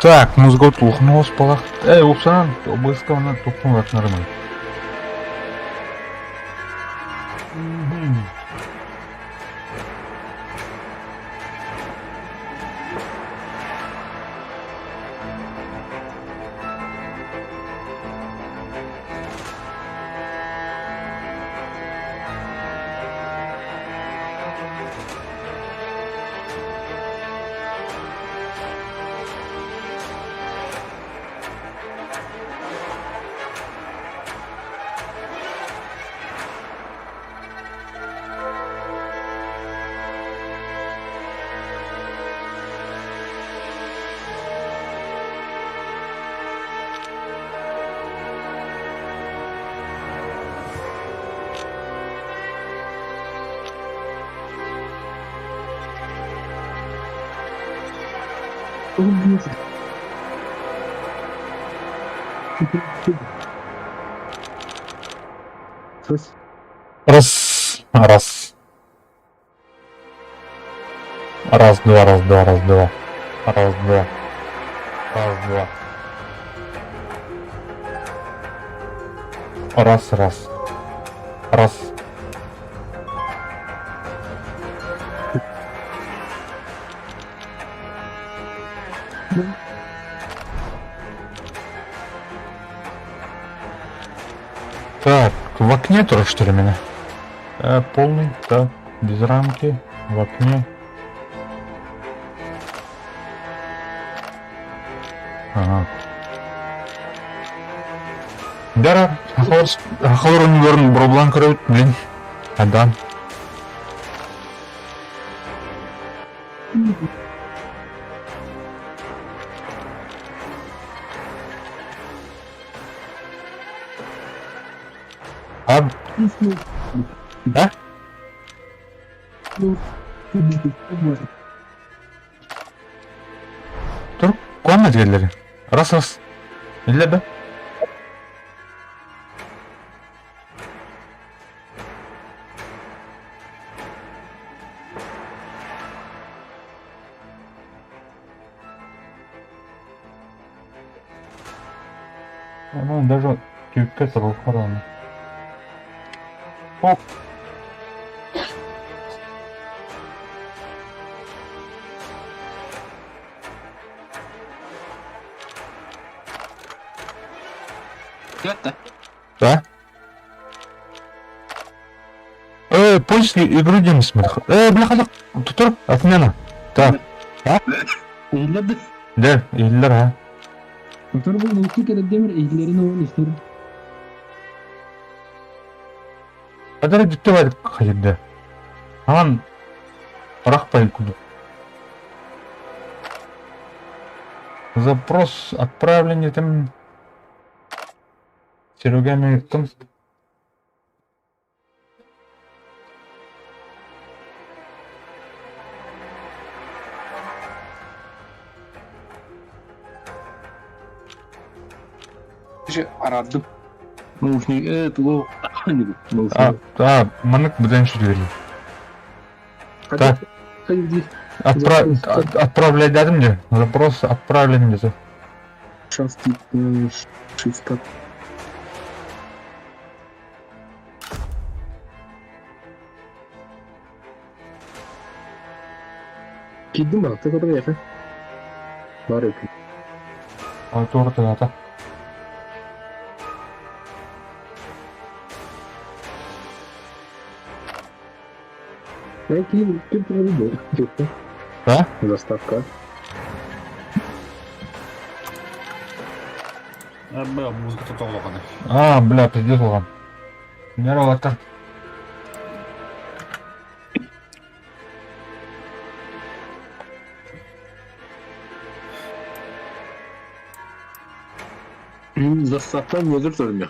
Так, музыка улаханос балах. Уксанан, обыскавна тухтун латнарымын. Раз, раз. Раз, два, раз, два, раз, два. Раз, два. Раз, два. Раз, раз. Раз. Так, в окне тоже, что ли, меня? Полный, да, без рамки, в окне. Ага. Дара, ахалар броблан көрөбүт, блин. Адан. А? Да? Тур, куанна дьиэллэри. Раз, раз. Иллэ да? Онон даже түккэ сабылхар Оп. Да? Да? Польский игру диэн смотрел. Бляха, тур, отмена. Так. А? Ehliyet. Да, иллер ha. Doktor bu iki kere demir ehlilerin oğlu isterim. Kadar gitti var hayırda. Aman Рахпай куда. Запрос отправлен там Серегами там. Арадым. Наушник, туго. А, а, маннык быдан шүргeli. Так. Отправлять дадым мне? Запрос отправлен где-то. Сейчас шифта. Киддим ба, ты куда ехай? Бар екен. А, торты ата. Ким ким турабы Да? Заставка. А, бля, музыка тут олоҕону. А, бля, пиздец улан. Нервалаттар. Заставка özür dilerim ya.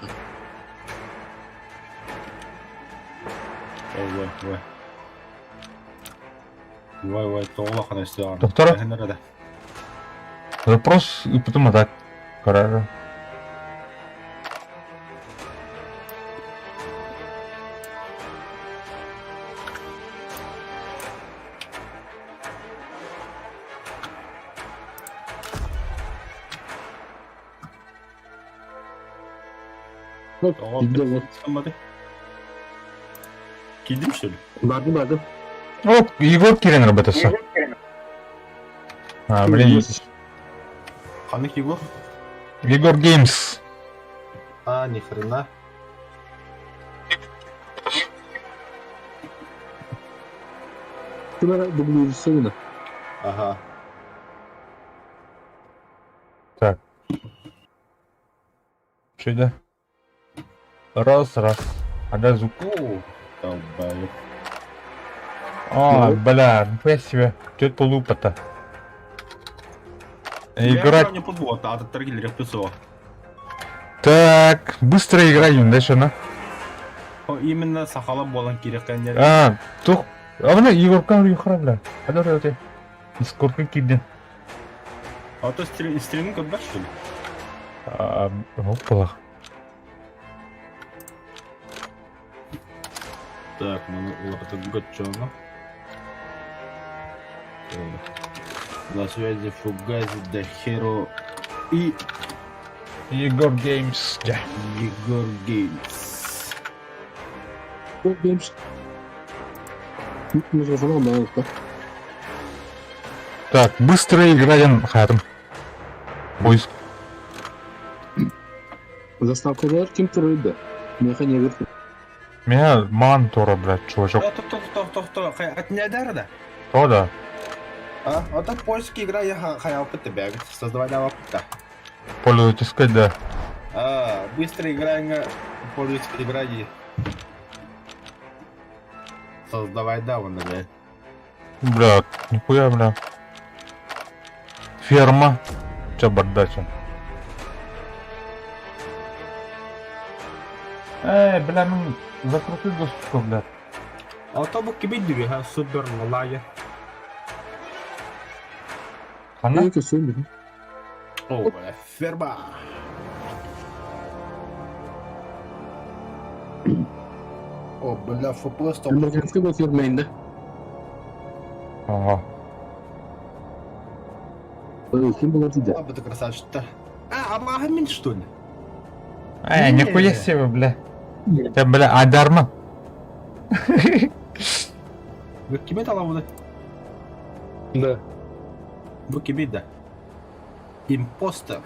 Ой, ой, ой. Ой, ой, тоҕо истиэҕэр. Доктор? Запрос и потом атак. Карара. Киирдим. Киирдим что ли? Бардым, бардым. Оп, Егор киирэн работаса. А, блин. Ханнык Егор? Егор Геймс. А, ни хрена. Ким эрэ дублируется Ага. Так. Что Раз, раз. А да звук. О, долбоёб. А, бля, нихуя себе. Что это лупа-то? Играть. Я не подвод, а от торгилеров ПСО. Так, быстро играем, дальше, на. Именно сахала буолан киирэххэ А, тух. А мына Егорка юхра, бля. А да, ты. Сколько киден? А то стрим когда что ли? А, опа. Так, мы улатыгачона. На связи Фугази, Дахеро и Егор Геймс. Егор Геймс. Егор Геймс. Микрофон алмалык Так, быстро играем хатым. Поиск. Заставкалар ким турар Меха не говорит. Меня ман тура, блядь, чувачок. Тохто, тохто, тохто, от не да? То да. А, это польская игра, я хотел бы тебя создавать опыта. Пользовательская, да. А, быстро игра, пользовательская игра и создавай да, вон, блядь. Бля, нихуя, бля. Ферма. Че бардача? Эй, бля, ну закрути доску, бля. А то бу кибит ха супер лагер. Хана? О, бля, ферма. О, бля, FPS топ. Американский был фирма Ага. Ким был да? А, ты красавчик-то. А, а мин что ли? Эй, нихуя себе, бля. Я, бля, адарма. Вы кибит алабуды? Да. Бу кибит, да. Импостер.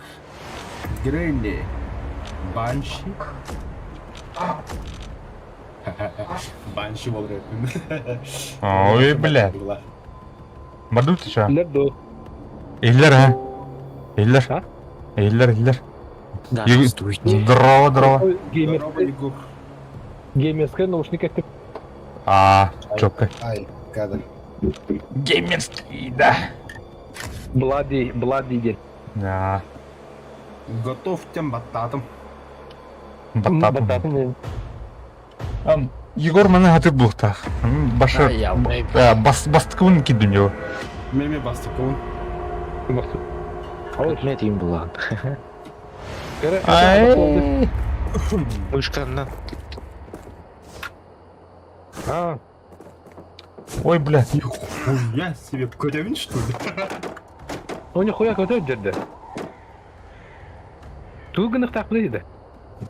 Гренни. Банши. Банши был Ой, бля. Баду ты что? Лердо. Иллер, а? Иллер. Иллер, Иллер. Здравствуйте. Здорово, здорово. Геймер. Геймерская наушник это. А, чётко. Ай, кадр. Геймерский, да. Блади, Блади день. Да. Готов тем бататом. Бататом. Егор маны хатыр бултах. Башы. Бас бастыкын кидим его. Меме бастыкын. Отметим была. Ай. Мышка на. А. Ой, бля. Нихуя себе, курявин что ли? У нихуя көтөр жерде. Тугынық тақпы дейді.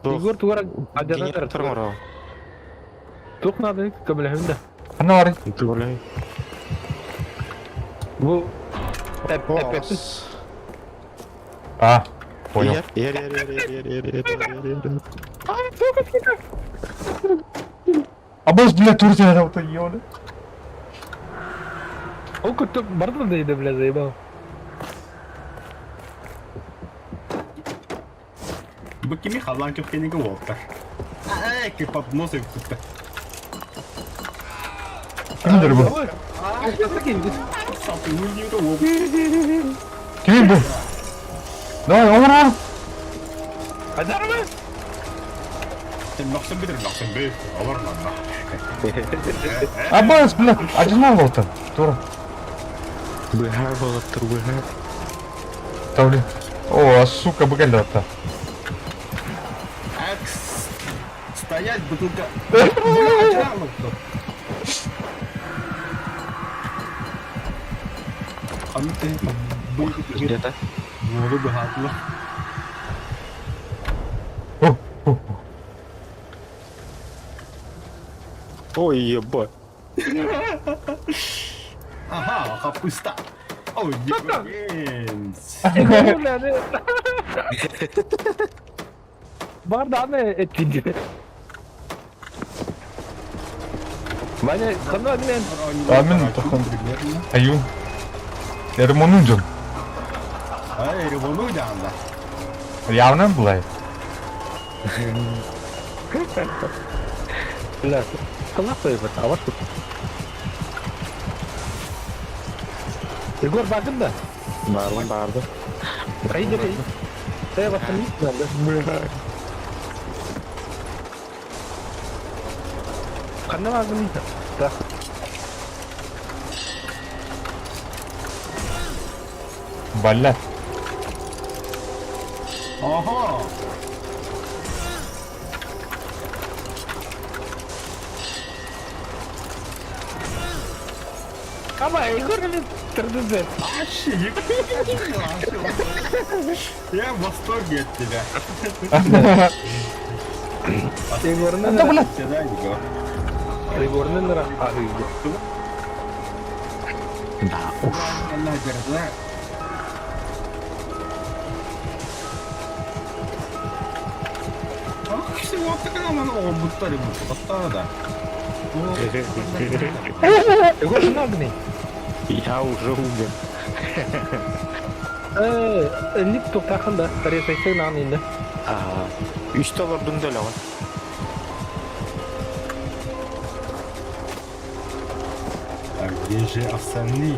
Егор тугара Генератор морал. Тух надо көмөлөһүндө. Хана бар. Тугуляй. Бу А, понял. А бос, бля, Турция вот ёли. Ол көттө барды дейди, бля, заебал. Бу кими халан көпкенеге болуптар. Ай, кеп носып күттү. Кимдир бу? Ким бу? Давай, оңор, оңор. Айдармы? Сен мақсын бітір, мақсын бітір. Алар мана. Абас, бля, ажынал болду. Тура. Быха болоттор, быха. Тавли. О, сука, быгалята. Экс. Стоять, бутылка. Бля, Где-то? Буолу быһаатылар. О, о, о. Ой, ебать. Ага, хапуста. Ой, ебать. Бар даҕаны эттин Ваня, ханна мен? Амин тохон. Аюн. Эрмонун дьон. Ай, ревону дьаанда. Явно былай. Бля, классно а вот тут. Егор бардым да? Бардым, бардым. Хайда ты? Ты восстановить надо. Ханна бардым. Да. Балля. Ага. Ама, Егор, блин, трдз. Вообще, Я в восторге от тебя. Егорны Да, блядь. Тебя, Егор. Егорны нара ахыйды. Да уж. Она дерза. Ах, всего такая она будто да. Егор, нагни. Я уже умер. Э, ник тоқтақында, ресайсы нан енді. Ага. Үч доллардың төлөҕүн. А где же остальные?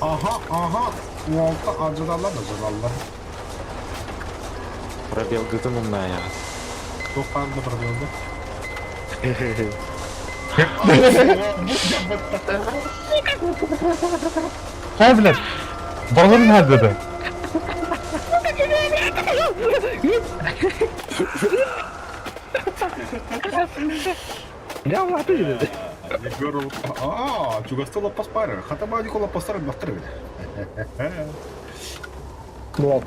Ага, ага. Уолта ажыралар, ажыралар. Пробел гытын умная. Тоқанды пробелді. Хай, блядь. Барларын хәлдеді. Я улаты деді. Егор, а, чугасты лапаспары. Хатаба Никола пастары бастыры. Ну,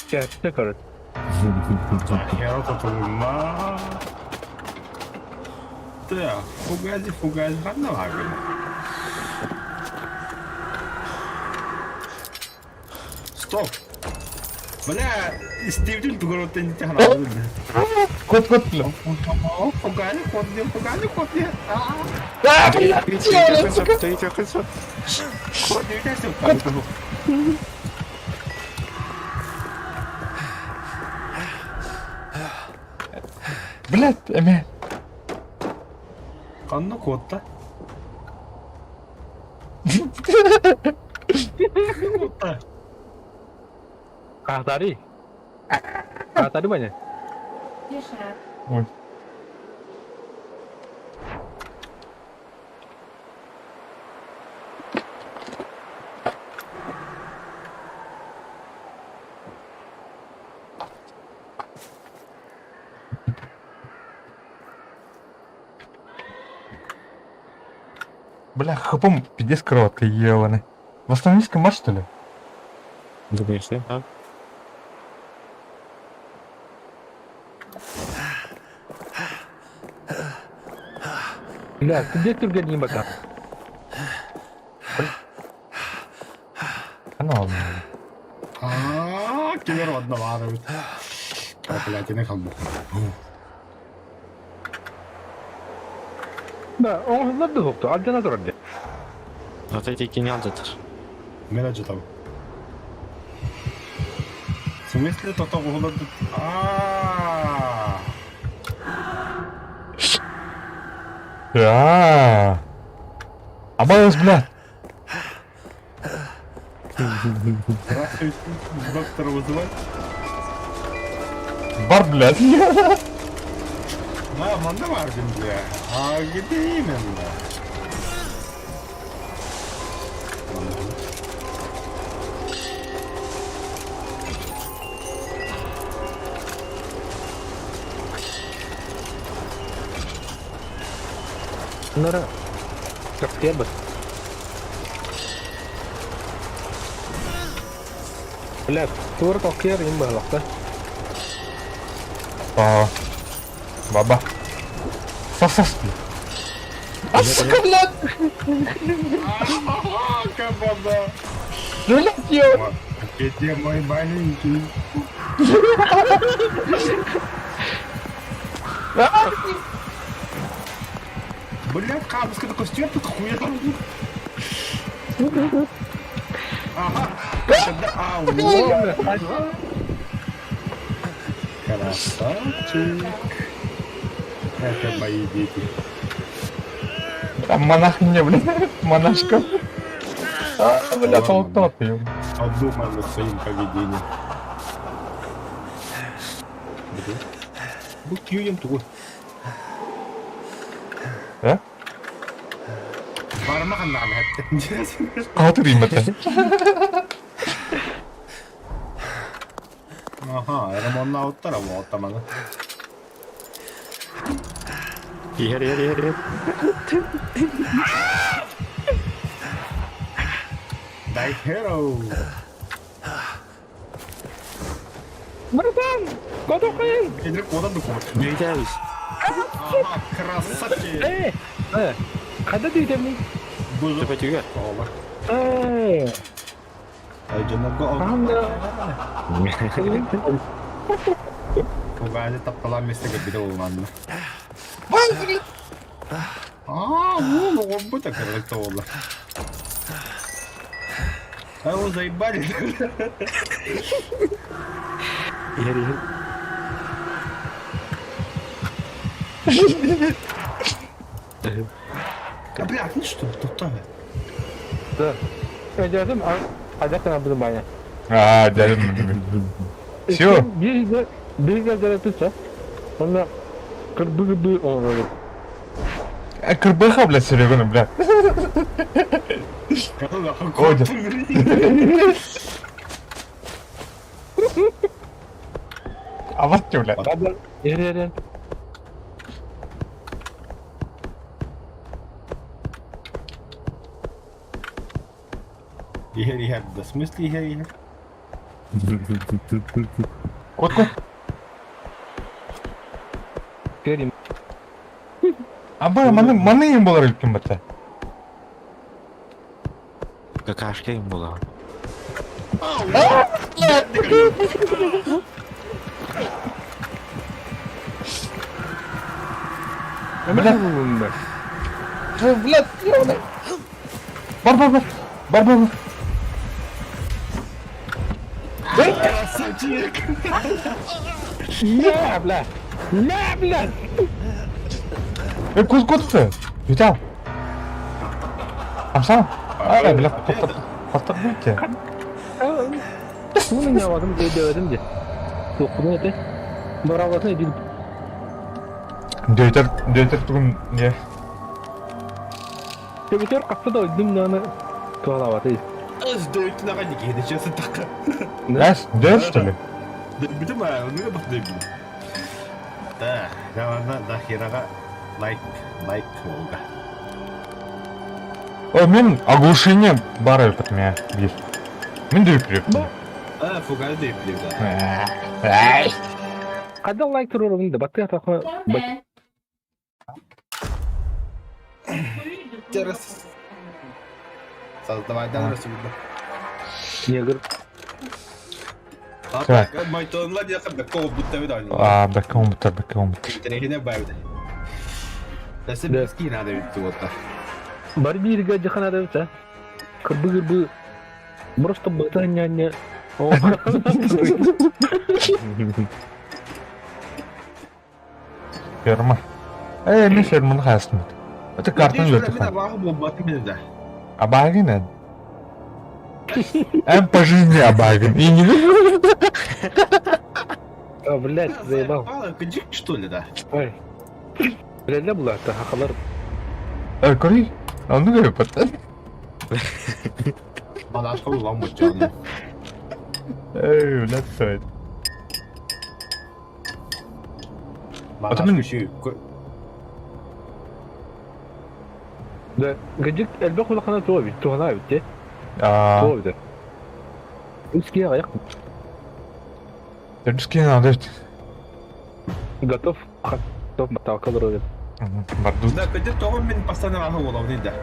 все, короче. Херото тума. Так, фугази, фугази, ханна лагерь. Стоп! Бля, Стивен тугоротен не тягнал. Кот, кот, бля. Фугази, ходни, фугази, ходни. А, А, блядь, сука. ходни, ходни. Блядь, эме. Ханна котта. Котта. Ah, tadi. Ah, tadi banyak. Ой. Бля, хапом пиздец кроватка ебаный. Восстановись матч, что ли? Думаешь, да? Бля, ты где түрген бака? А ну ладно. А, киллер одного. Блядь, я не хамбу. Да, он хызларды соқты, альдена тұрады. Вот эти кинялдытыр. Мен там. В смысле, то того голоду? А. А. Абалыс, блядь. Здравствуйте, доктора вызывать? Бар, блядь. Да, манна бар бля. А где именно? Нара. Как бы. Бля, тур токер им балакта. А, баба. Сос-сос. А, сука, блядь! Кабана! Блядь, ё! Где мой маленький? Блядь, кабуска такой стерпит, хуя там. Ага. А, вот. Красавчик. Это мои дети. Там монахиня, блядь, монашка. А, бля, толкнул ты. Подумай над своим поведением. Бу күйем тугу. Э? Барма ханнан хэтте. Каатыр иммете. Аха, ремонна оттара бу оттаманы. Иһэр, иһэр, иһэр, иһэр. Дай hero. Братан, котохын! Эдир кодан да кот. Бүйтәбез. Ага, красавчик. Э, э, хада дүйдемни? Бузу. Төпөтүгэр. Ола. Э, Айжанарга анда. Туганы тапталан местеге бире болғанды. А, ну, он бы так это было. А его заебали. Иһэр, иһэр. А, блядь, ну что, тут Да. Өйдөөтүм, адак буду баня. А, дядя. Все. Биир биир дәрәппит Онна кырбы-кырбы оҥорор. А кырбыха, блядь, Серегона, блядь. Ой, А вот тебе, блядь. Иһэр Иһэр, иһэр, да в смысле иһэр, иһэр? Кот, кот. Керим. А б, маны, маны им болар үлкен бата. Какашка им була. Бля. Блядь, ёбаный. Бар, бар, бар. Бар, бар, бар. Красавчик! На, бля! На, бля! Э, кот, кот ты. Витал. Там сам? А, бля, хотта, хотта будете. Тугун ньяватым өйдөөтүм дии. Туохпунун этэ. Быраабатын өйдүүр. Дөйтер, дөйтер тугун, не. Төбөтөр хаста да өйдүм даҕаны туһалаабатый. Сдойте на раннике, это сейчас так. Знаешь, дөйт, что ли? Да, битим, а, ну я бах дөйбүн. Да, да, да, херага лайк, лайк болга. О, мен оглушение бар этот меня бир. Мен дөйп жүрөп. А, фугал дөйп да. Ай. Хада лайк туруорабын да баттыга тахма Террас. Создавай дан расулда. негр. А Так. так, майтонла диякы бекко будто видал. А, бэкэ умтар, бэкэ умтар. Трехине байбыт. Дәсе Да. биски надо бит вот. Бары бииргэ дьахан эбит Кырбы-кырбы просто быта няння. Ферма. Эй, мен ферманы хайсын. Это картаны Мен өтө. абағы болматы мен да. Абагин Эм по жизни Абагин. И не А, блядь, заебал. Кыджик что ли да? Ой. Блядь, була, та хахалар. Э, кори? А ну говорю, пата. Балашка улан бочаны. Эй, блядь, стоит. Балашка мен- şu Да, гаджик элбэх улахана туа бит, туһана бит, те. А, Туа бит. Үские аяк. Тердүские надо. Готов, готов баталка олорор. Бардут. Да, көтөр тоҕо мин постоянно аһы буолабын да.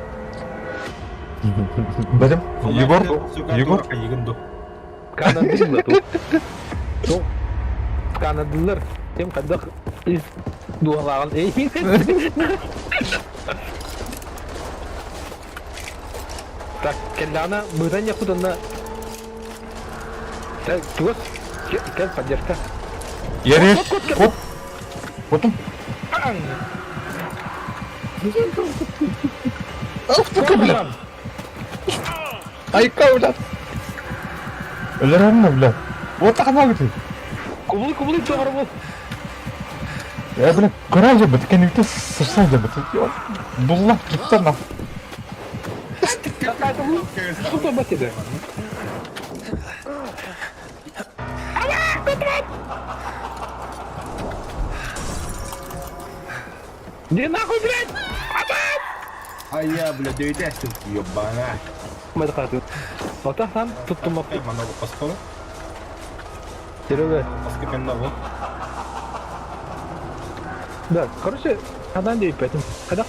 Бэрим. Егор, Егор. Канадыллар тут. Ну, Канадыллар. Тем хайдах из дуһалааҕын эй. Так, кэллэҕинэ быытан якут онно Так, тугас кэл поддержка. Ереш. Оп. Потом. Ах ты, бля. Айка, бля. Өлөрөммө, бля. Вот ана ты. Кубулуй, кубулуй, тоҕор бул. Я, бля, кыра жабыт, кэнникте сырса жабыт. Булла, киттер на. Что там тебе? Иди нахуй, блядь! А я, блядь, дөйдәстім, ебана. Мадхату. Отахан туттумаппыт. Манна паскова. Серега. Паска кэннэ Да, короче, хадан диэппэтим. Хадах.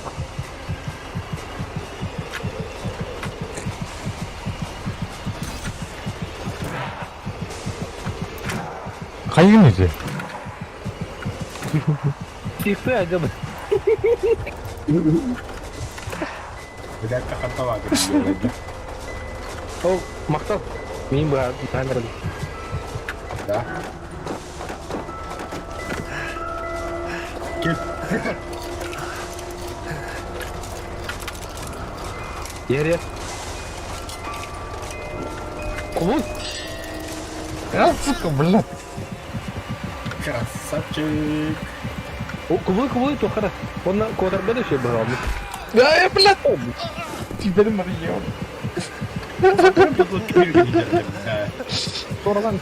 Хайын иди. Тихсы адьабы. Блядь, хатава. Ол махтал. Мин быһа камерада. Да. Кел. Ере. Кулун. Я, сука, блядь. Красавчик. Кубулуй, кубулуй, тухара. Онна куотарга да үчүгэй быһаалбыт. Да, блядь. Теперь Марья. Туоралан.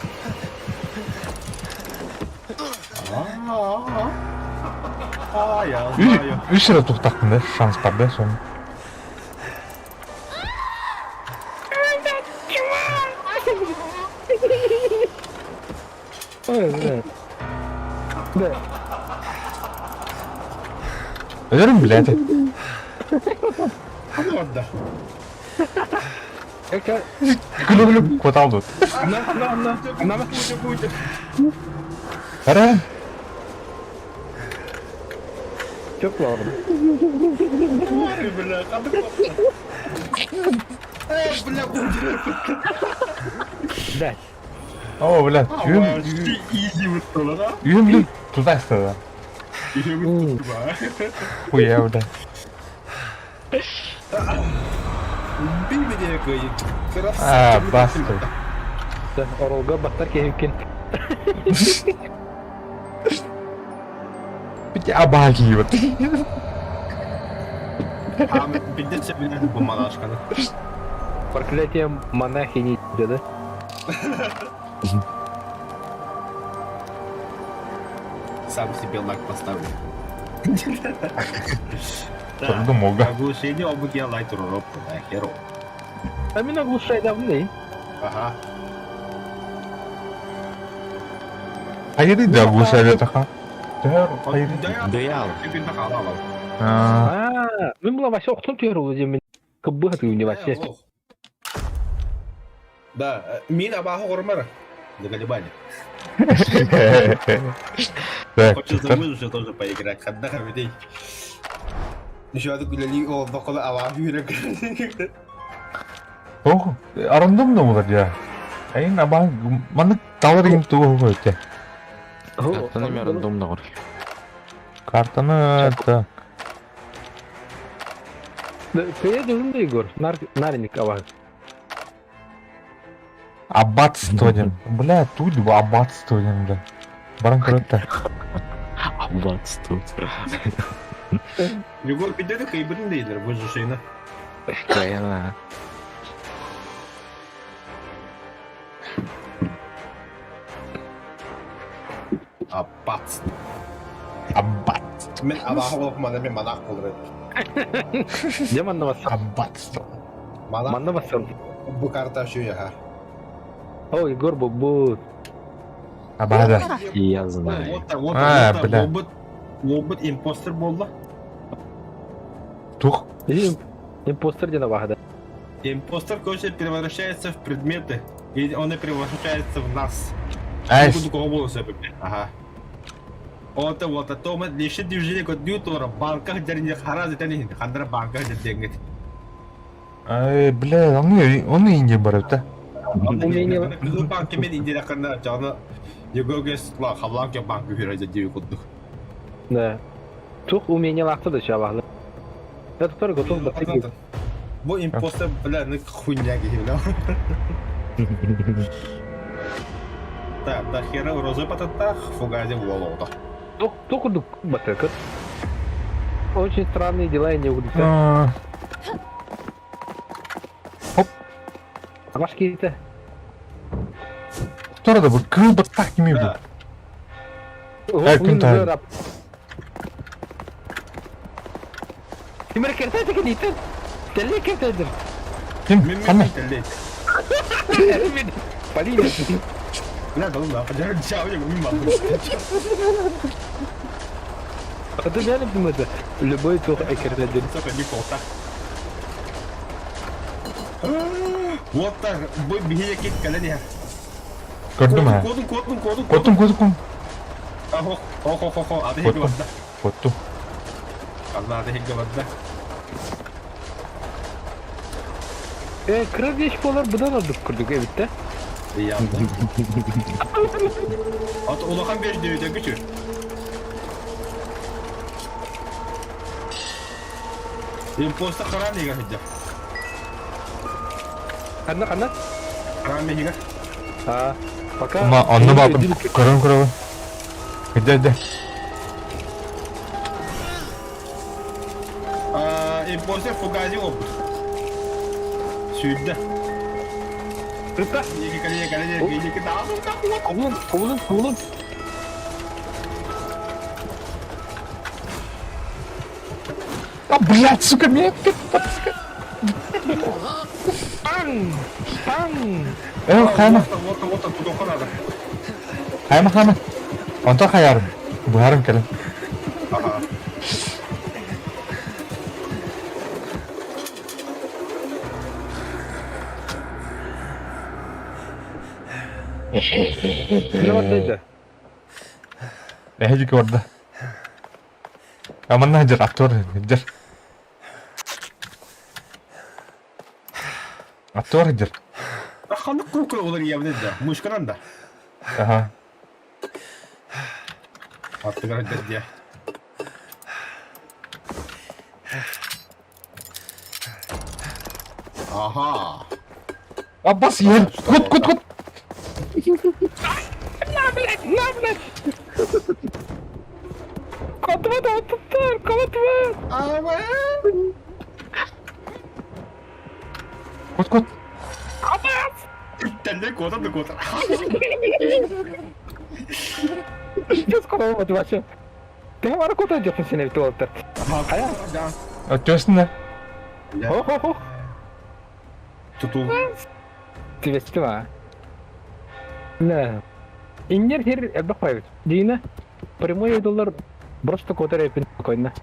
А, я знаю. Үс эрэ тухтахпын да, шанс бар да, соны. Ой, бля. Да. Өлөрүм, блядь. Ладно. Как Күлү-күлү куотал тут. На, на, на, на. Ара. Тепло. Ой, бля, а ты Эй, бля, Да. О, бля, Үйім... Изи выстала, да? Үйім, блин, туда стала. Үйім туда. Хуя, бля. Бей меня, А, баста. Да, оролга баттар кehipkin. Бите абаги вот. А, пиздец, меня бу монашка. Проклятие монахини, да? Сам себе лайк поставлю. Продумал, да. Оглушение обуги лайк руропу, да, херо. А меня оглушай давно. Ага. А я да оглушай это, ха? Дыял. А, мен була вообще охтон түһэр ол мен кыббыһа түгүнэ вообще. Да, мин абаһы кормар. Заколебали. Так, Хочется за выжившего тоже поиграть. Хадда хабидей. Еще одну гуляли, о, бакала абаһы үрек. Ох, арандым да булар я. Айын аба маны талар им тугу көтө. Картаны мен рандомно көр. Картаны это Кая дегин да Егор, нарник аба. Аббатство дем. Бля, тут аббатство дем, бля. Баран көрөттө. Аббатство. Егор пидеди кайбырын дейлер выжившийны. Каяна. Аббатство. Аббатство. Мен абаһы болуп мана мен монах болор Де манна бассан? Аббатство. Монах. Манна бассан. Бу карта şu ya. О, Егор бу. Абаада. Я знаю. Вот так, вот А, так, бля. Уолбут, уолбут импостер буолла. Тух. Импостер диэн абаһыда. Импостер, короче, превращается в предметы. И он и превращается в нас. Айс. Ага. Вот, вот, а то мы лишь движение компьютера, банках дерни хара зетени, хандра банках дерни. Ай, бля, он он Индия барыта. Банки мен Индия ханна жана Егоргес ла халанке банк хүрәҗә дип куддук. Да. Тух умение лахта да шабахлы. Я тоже готов до Бу импостер, бля, ну хуйня бля. Так, да хера розы пататтах, фугази волода. Только батыкат. Очень странные дела я не буду. Хоп. Башки-то. Кто да будет? Крыл так не будет. Күн Тимир кертеді екен Теле кертедір. Ким? Қандай? Полина. Бля, да ладно, А ты реально думаешь, любой тух экертедір. Сука, не колта. Вот так, бу биһиге кит кэлэн Көрдүм ha. Кодун, кодун, кодун, Коттум, коттум. Ах, ох, ох, ох, аты хиги барда. Коттум. Алла, аты хиги барда. Кыры вещь болар бұдан алдық күрдік, эбитте. Иә. Ат улахан беш дебите күчү. Импоста харам ига хиджа. Қанна, қанна? Харам ига. А, пока... Ма, онны бабын көрөн көрөбүн. Иде, иде. Импостер фугази опыт. Сүйдө. Рыта. Екі кәле, кәле, екі Ковулун, ковулун, ковулун. А, блядь, сука, меня опять подска. Паң! Паң! Э, хайма. Вот, вот, вот, надо. Хайма, хайма. Онто хаярым. Буharым кэлэн. Ага. Не бар Эһиги барда. Аманна жар актер жар. Актер жар. Ханнык куркур олар иябын да. Мушканан да. Аха. Аттыгар дердия. Ага. Аббас ел. Кут, кут, кут. На, блядь, на, блядь! Колотва да, туттар, колотва! Кут, кут. Тәлле кота да кота. Сейчас колотва вообще. Ты бар кота жоқпын сен бит олар. Ага. Да. Өтөсүн да. Ох, ох, ох. Туту. Тибести ма. Да. Иннер хер элбэх байбыт. Дина прямой доллар просто котар эпин спокойно.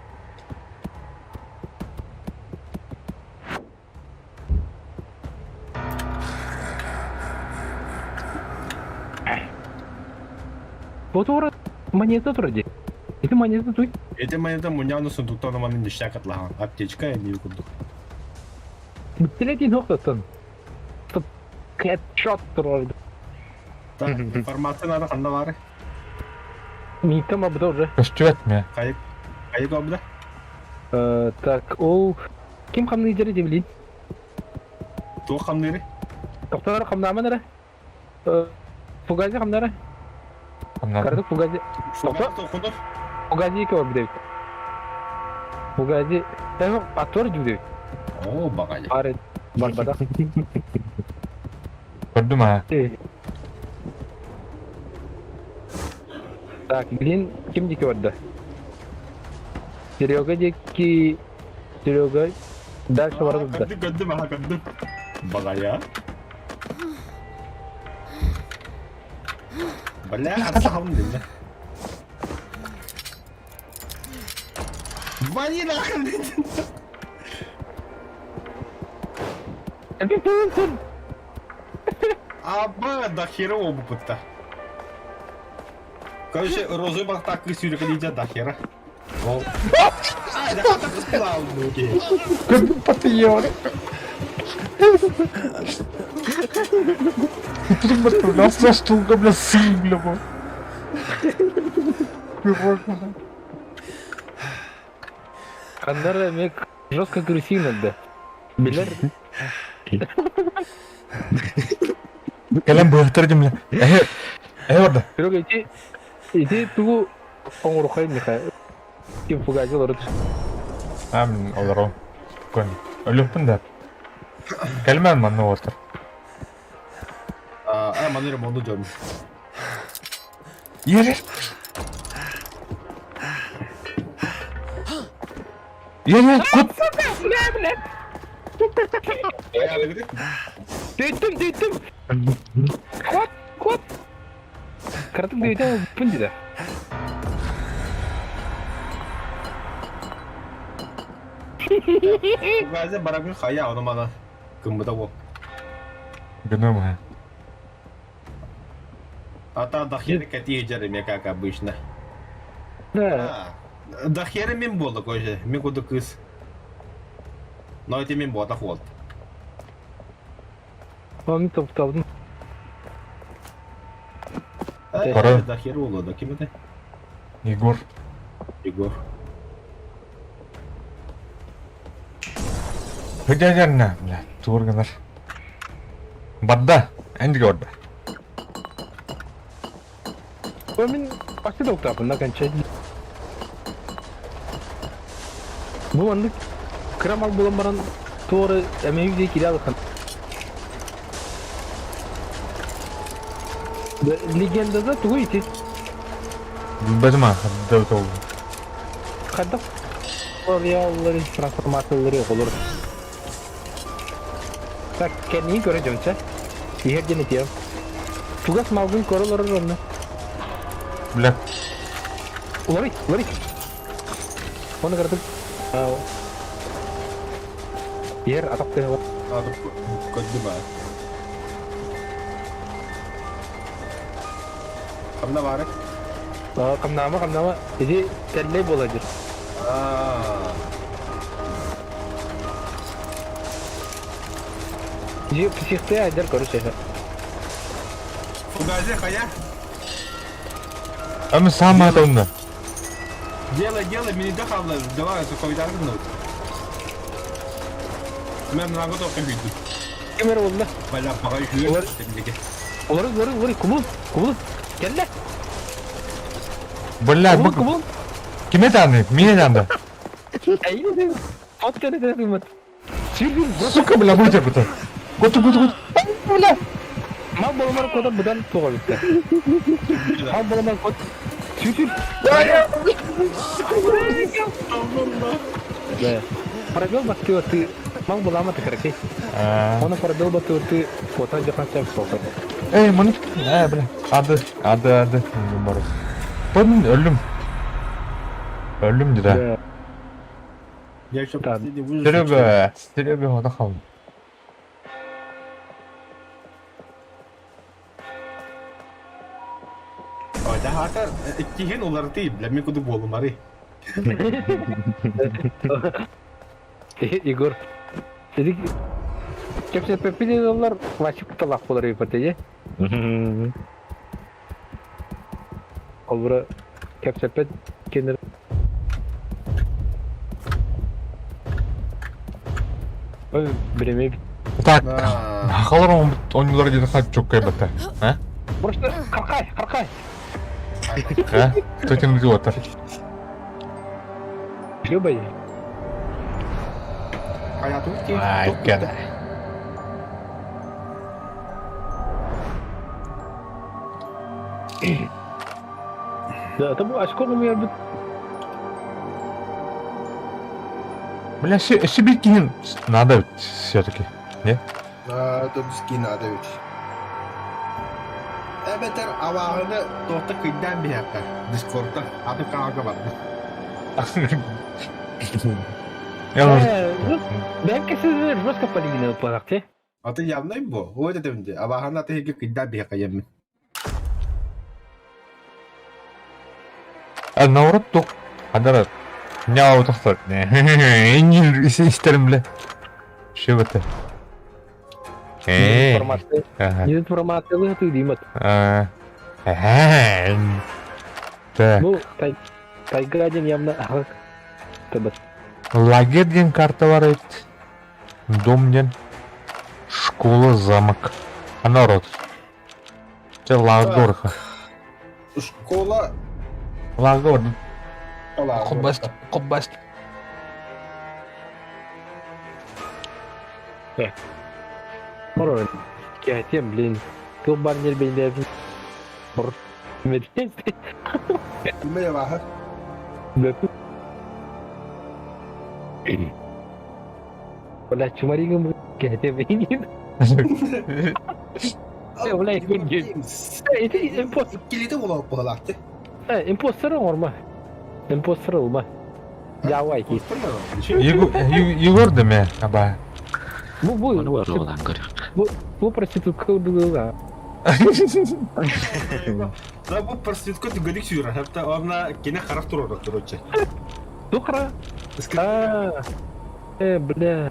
Вот ура монета вроде. Это монета тут. Эти монета муняну сундуктан маны ништяк атлаган. Аптечка я не кудук. Бітелет охтаттан. Хедшот турар. Так, информация надо ханда бар. Митам абда уже. Көстүбэт ме. Кайык. Кайык абда. Так, ол ким хамны жери демлин? Туох хамныры. Токтор хамнаман ара. Фугази хамнара. Кардык фугази. Токтор. Фугази ке бар бит. Фугази. Эми атор жүдү. О, багай. Бар бар бада. Көрдүм ha. Так, блин, ким дике барда? Серега деки Серега дальше барып да. Кадды кадды маха кадды. Багая. Бля, арсахабын дедим. Вали нахрен дедим. Аба, до хера опыта. Короче, розовый бахтак и сюрик идет до хера. Ол. Ай, да так успела, окей. Патыйор. Нас стулга, бля, сын, бля, бо. Ханнара эмиэ жестко агрессивно да. Билэр. Кэлэн быһахтар дим, бля. Эһэ, эһэ барда. Серега, ити, ити тугу оҥорухай Михаил? Ким фугази олорут. А, мин олорон. Көн. Өлүөхпүн да. Кэлмэн манна уотар. А, маныр монду дьон. Ер. Ер, ер, кут. Бля, бля. Дүйттім, дүйттім. Кот, кот. Кыратык дүйттім, пүн дейді. Фугази барабын хая, оны мана. Кымбыта ол. Гыным. А та до хера кати жереме, как обычно. Да. До хера мен болды, короче. Мен куды кыз. Но это мен бота холд. Оны топталдым. Кара. До хера олды, да ким это? Егор. Егор. Хөдәгәрнә, бля, тур гынар. Барда, әндиге барда. Мин почти тоқтапын, на кончать. Бу маннык кыра мал булан баран туоры эмэйик дии кире алыхан. Легендада тугу ити? Билбэтим а, хадда ол. Хайдах реаллары трансформациялары олор. Так, кэннии көрө дьонча. Иһэр диэн этиэм. Чугас малгын көрө олорор онно. Бля, Уларый, уларый. Оны кырдык. Иһэр атах тыһы Надо көрдүм аа. Ханна баары? Хамнаама, хамнаама. Ити тэллэй буола дир. Аа. Дьи психтыы айдар көрүс эһэ. Фугазе хая. а мен сам атамда. Делай, делай, мени да хавла. Давай, суховитаргын. Мен мына готов күйдү. Ким эрэ буолла? Бля, бага үһү. Олар- Улары, улары, улары, кубул, кубул. Кэллэ. Бля, Кубул, бу кубул. ким этаны? Мин этанды. Әйин, от кэлэ гыммыт. Сука, бля, бу это. Гот, гот, гот. Бля. Мал боломар кода будан туға бітті. Мал боломар код. Сүр, Да. Пробел баттыва ты. Мал балама ты каракей. Оны пробел баттыва ты. Фото жахан сәп соқыр. Эй, маны. Э, бля. Ады, ады, ады. Барыс. Тон өлүм. Өлүм дида. Да. Я еще Да. последний выжил. Серега, Серега, ода қалдым. Ой, да, хата, иккиһин уларытый, бля, мен куду буолумары. Егор. Дедик. Кепсе пеппи олар классик талақ болар ипотеде. Олбура кепсеппет кенер. Ой, биреме. Так, Да. хақалар оңылар деді хат жоқ кайбата. А? Просто қарқай, қарқай. А? Кто тем отыр? Любой. Хайа тут ки. Ай, кәді. Да, это очко у меня Бля, себе киин надо все-таки. Не? Да, тут ски надо ведь. Эбэтэр абааһыны туохта кыйдаан биһиэххэ Дискордтан атын хаалга барда. Бэйэм кэсилэр жестко полигина ыппатахты. Аты явнай бу. Ой дедим ди. Абааһыны аты иһиги кыйдаан биһиэхэ еммин. А наоборот туох ханара няу тахсар. Истерим бля. Что это? Э. Дезинформация ты димат. Так. Ну, тайга один явно Лагерь диэн карта бар эбит. Дом диэн. Школа, замок. А народ. Чэ, Лагорха. Школа Лагор. Лагор. Кобаст, кобаст. Хорор. Кэһэтиэм, блин. Тыл бар ньирбэйдээбин. Бор. Кимэ баһа? Бля, чумаригым кэһэтиэм. Бля, ити импостер. Иккилиитэ буолар буолаахты. Импостер оҥорма. Импостер ылма. Давай ки. Егор да мэ, аба. Бу бу. Ону барылаан көрүөх. Бу бу проститутка удуга. Да бу проститутка түгэнник сүүрэр. Хатта онна кини харах турар короче. Тухра. А. Э, бля.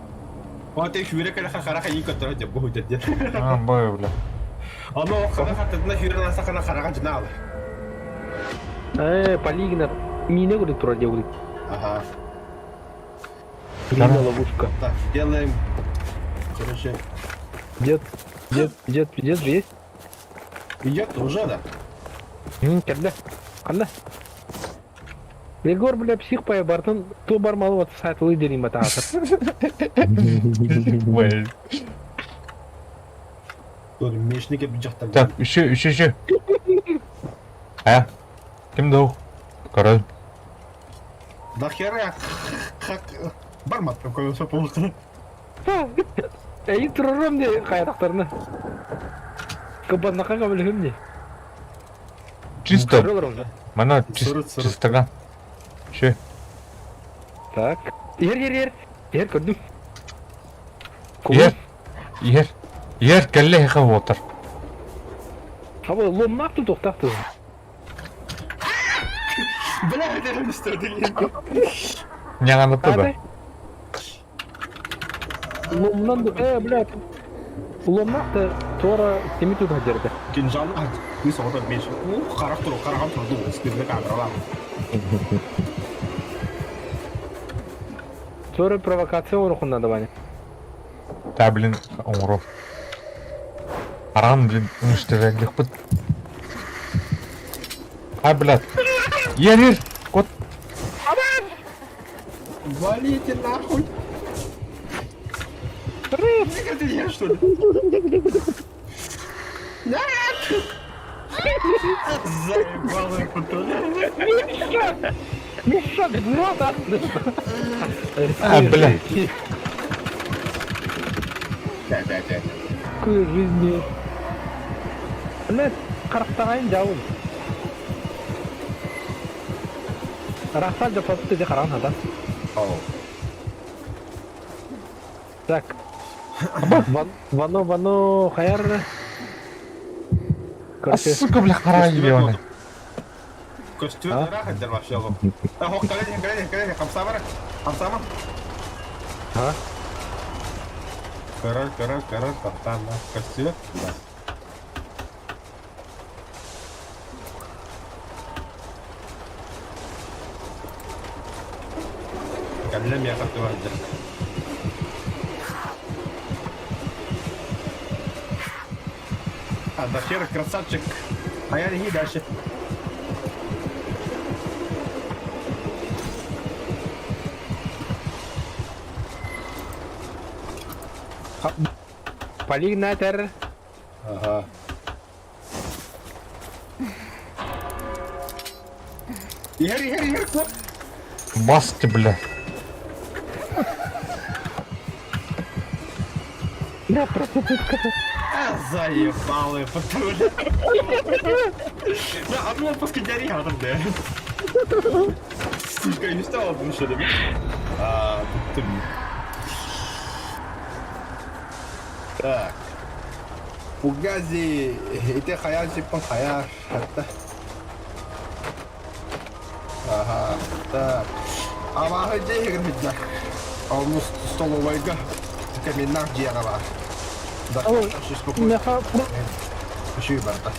Оте сүүрэ кэлэ харах ии көтөрө дьэ бу дьэ. А, бой, бля. Ону харах хатытына сүүрэн асакана хараҕа дьына Э, Полигнер. Мина говорит, турар говорит. Ага. Мина ловушка. Так, делаем. Короче. Дед, дед, дед, дед же есть? Идет уже, да? Кэллэ. Ханна? Егор, бля, псих поебартын, ту бармалы вот сайтылы дерим атаатыр. Мешники бюджеттан. Так, еще, еще, еще. А? Ким дау? Король. Да хера как бармат такой все получится. Эй, турарым де кайрактарны. Кабаннака кабылһым де. Чисто. Мана чистоган. Че? Так. Ер, ер, ер. Ер көрдүм. Ер. Ер. Ер кэллэ хэ уотар. Аба ломнаах ту тохтаах ту. Бля, это что Няҥанатта да. Ломнан э, бля. Ломнаах та туора кими тута дерде. Кинжал мы соҕото меч. У харах туру, хараҕым турду, спирне камералар. Туора провокация оҥороххун надо, Ваня. Та, блин, оҥоро. Аран, блин, уничтожать А, блядь. Ер, кот. Валите нахуй. Рыб! Ты что ли? Нет! Заебал я Миша! Миша, да! А, блядь. Да, да, да. Какой жизни. Блядь, харахтаҕайын дьаабыл. Рахсал дьаппаппыт ити хараҕын хатан. Так. Вано, вано, хайар. А, сука, бля, хара ебаный. Көстүбэт ыраах эдэр вообще олох. Хох, кэлэн кэлэн кэлэн хамсаама хамсаама. А? Көрөр, көрөр, көрөр, тохтоон да. Көстүбэт. Да. Кэллэ миэхэ туһалдьар. А, да хер, красавчик. А я не дальше. Полигнатор. Ага. Иһэр, иһэр, иһэр, куот. Басты, бля. Бля, проститутка. Заебал я, потому Да, а ну пускай хатыр да. Сука, не стало потому что А, тут Так. Фугази, ити хайаан сиппин хайа, хатта. Ага, так. Абааһы дьиэ иһигэр сылдьар. Онус столовойга каминнаах дьиэҕэ баар. Да, Меха Үчүгэй барда.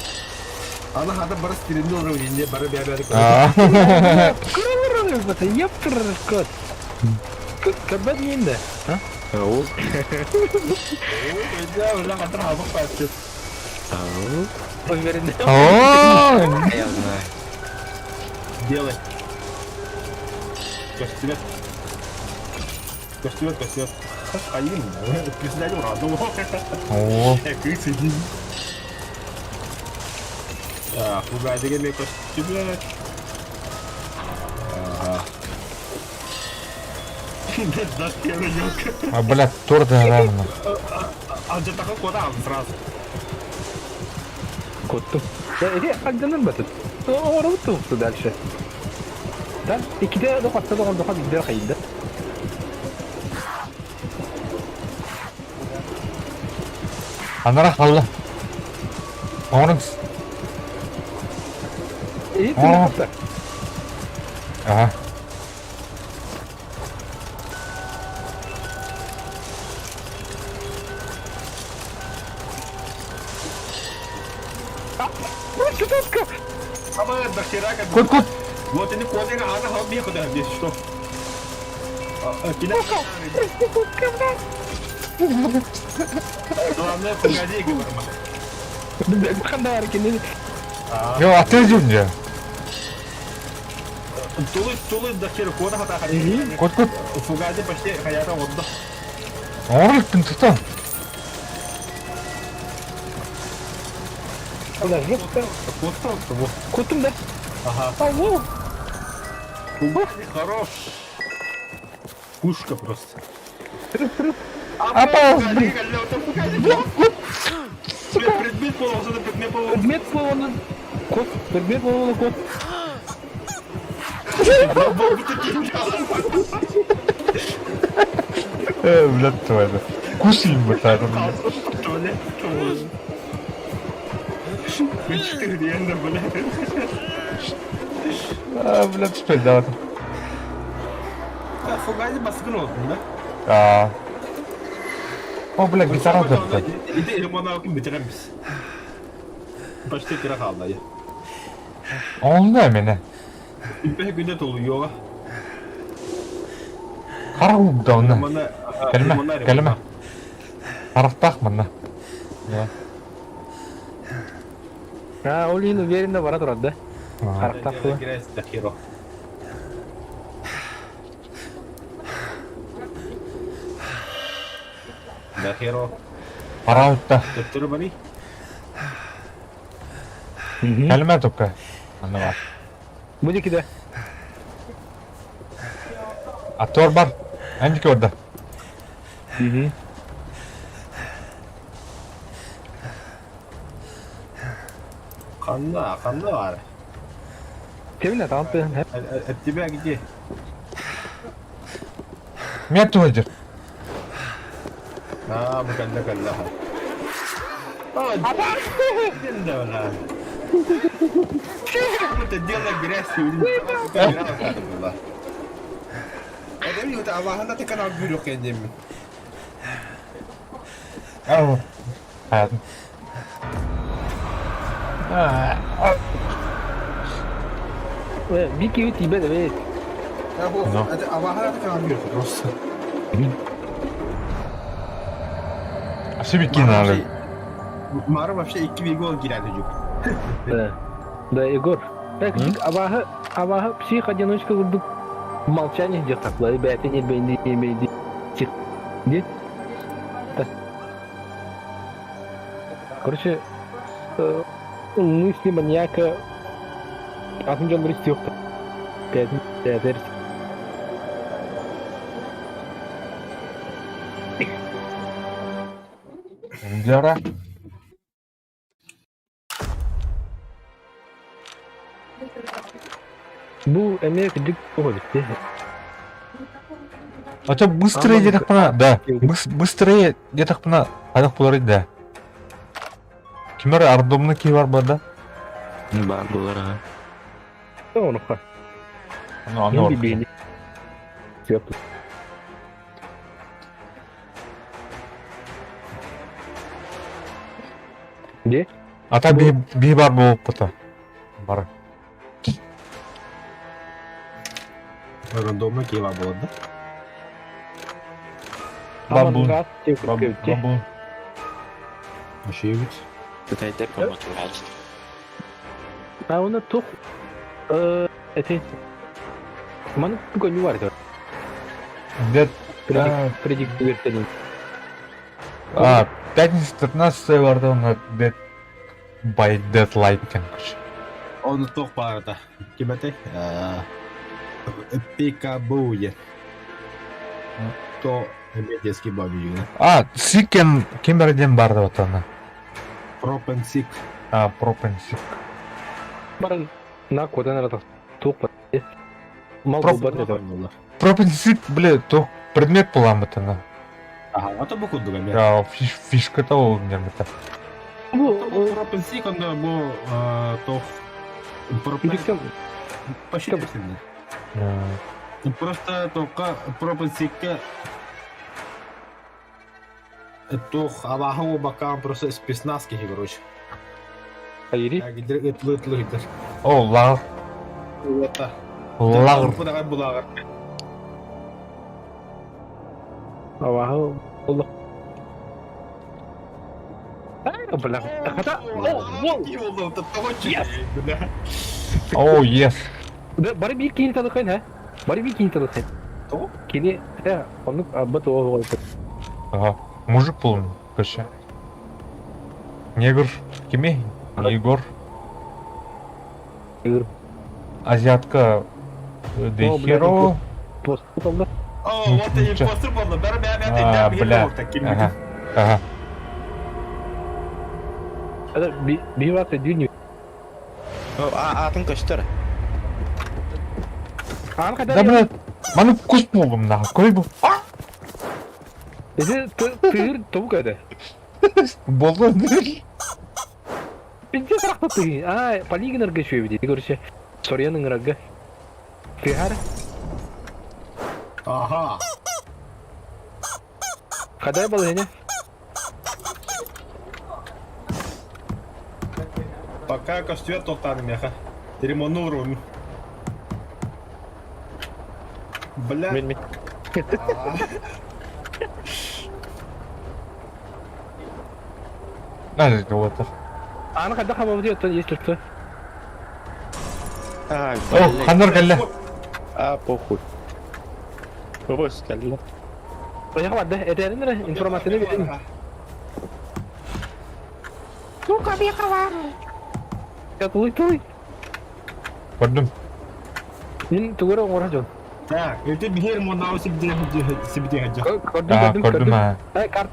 Аны хата бары стилинни олорор инне бары бэйэ-бэйэни Кыралар ептыр кот. Кэбэт миинде. Ау. Бля, хатыр хабық пәтті. Ау. Уверен. О, Я знаю. Делай. Көстүбэт. Көстүбэт, көстүбэт. Хайын, председатель радовал. О, Кыыс иди. Так, угадыга мен көстүбэт. Ага. Да, я а, блядь, торт рано. А где-то куда сразу? Коттум. Да, хагданыр батыт. Оорубут дальше. Да, иккитэ дохатта доҕор дохат биирдэ хайда. Анара халла. Оҥорон. И О. ты Ага. Проститутка! Ама до хера как. Кут, кут. Вот они кодинга, она хал биху да, здесь что? Проститутка, блядь! Главное, погоди, говорю. Хандар кини. Yo, атыы дьэ. Тулы, тулы до хера кода хата Кут, кут. Фугази почти хаята отда. Оҥорон тута. Алла, жопта. Кот Кутум да. Ага. Ау. Фугази хорош. Пушка просто. Апа, блин. Предмет полосы, предмет полосы. Предмет полоны. Кот, предмет полоны кот. Блядь, твою. Кусим бы так. Реально, блядь. А, блядь, что делать? Фугази баскын oldu да? А. О, блядь, гитара да. Иди, лимона окун bitiremiz. Почти кира kaldı. Онда мене. Үпе күнде толу йоға. Хара угда онна. Лимона Кэлмэ, кэлмэ. Харахтаах манна. А, Олин уверенно бара турар да. Харахтаах була. Дахеро. Хараутта. Төптөрү бани. Кэлмэ только. Манна бар. Будет кида. Атор бар. Эндики орда. Ханна, ханна бар. Кемне там ты? От тебя где? Мен туһдыр. А, бу калла калла. А, да, Это дело грязь. Это абааһына текан албүрүк кендемми. Ау. Хаятын. Бики тебе да бит. Но. Это абааһына текан албүрүк просто. Все кинали. Мара вообще 2 гол кирәде юк. Да. Да, Егор. Так, абаһы, абаһы псих одиночка курдук молчание где такое, ребята, не бей, не бей, тихо. Где? Так. Короче, мысли маньяка атын дьон бір Пять, пять, Лера. Бу эмиэ кырдьык оҕо эбит. А то быстрее диэтэхпинэ, да, быстрее диэтэхпинэ, хайдах буоларый да. Ким эрэ рандомно киһи бар да? Баар буолар аха. Онуха. Аны аны Бибини. Сөп. Де? Ата би би бар буолбута. Бар. Рандомно киһи баар буолар да? Бабун. Бабун. Ошибец. Кытайдар помочь. А оны тух эти Маны туган бар это. Дед Предик бертенин. А, пятница 13 барда оны Dead by Deadlight диэн күч. Оны туох баарата. Ким этэй? Пикабу диэн. То эмиэ детский бабиюна. А, Сикен ким эрэ диэн баар да батана. Пропенсик. А, Пропенсик. Баран на кодан арата туох бар. Мал булбат это. Пропенсик, бля, то предмет буламмытана. Аха, ото бу курдук эмиэ. А, фишката ол нермета. Бу Пропенсик онно бу тох Бүлүктен Почти Просто только пропенсикке туох абааһы буолбакка просто спецназ киһи короче. Айри. Ытлы ытлы ыйтар. О, лағыр. Лағыр. Булааҕар. Абааһы олох. Бля. Хата. О, Yes. О, yes. Бары биир киһини талыхын, ха? Бары биир киһини талыхын. Тоҕо? Кини, э, оннук абба тоҕо оҕо. Ага. Мужик был, короче. Негр. Кими? Егор. Егор. Азиатка. The Hero. Пост болду. О, вот и импостер болду. Бәрі бәрі А, бля. Ага. Ага. Это биваться дюню. Аатын көстөр. Да, бля, маны кус болдум, нахуй. Кой бу? Это тыгыр тобук это. Болду. Пиздец рахта ты. А, полигнерга еще видит. Короче, сорьян Тыгар. Ага. Хадай был не? Пока костюет тоқтаным яха. Ремонну урун. Бля. Мен мен. Надо вот. Аны қайда хабар если что. А, О, ханар кэллэ. А, похуй. Бобос кэллэ. Поехал, да? Это информацияны берин. Сука, бехавар. Тулуй, тулуй. Көрдүм. Мин тугура оҥоро дьон. Так, это биһиэр муннау сибдиэ сибдиэ Көрдүм, А, көрдүм, көрдүм көрдүм. а. Э, карт.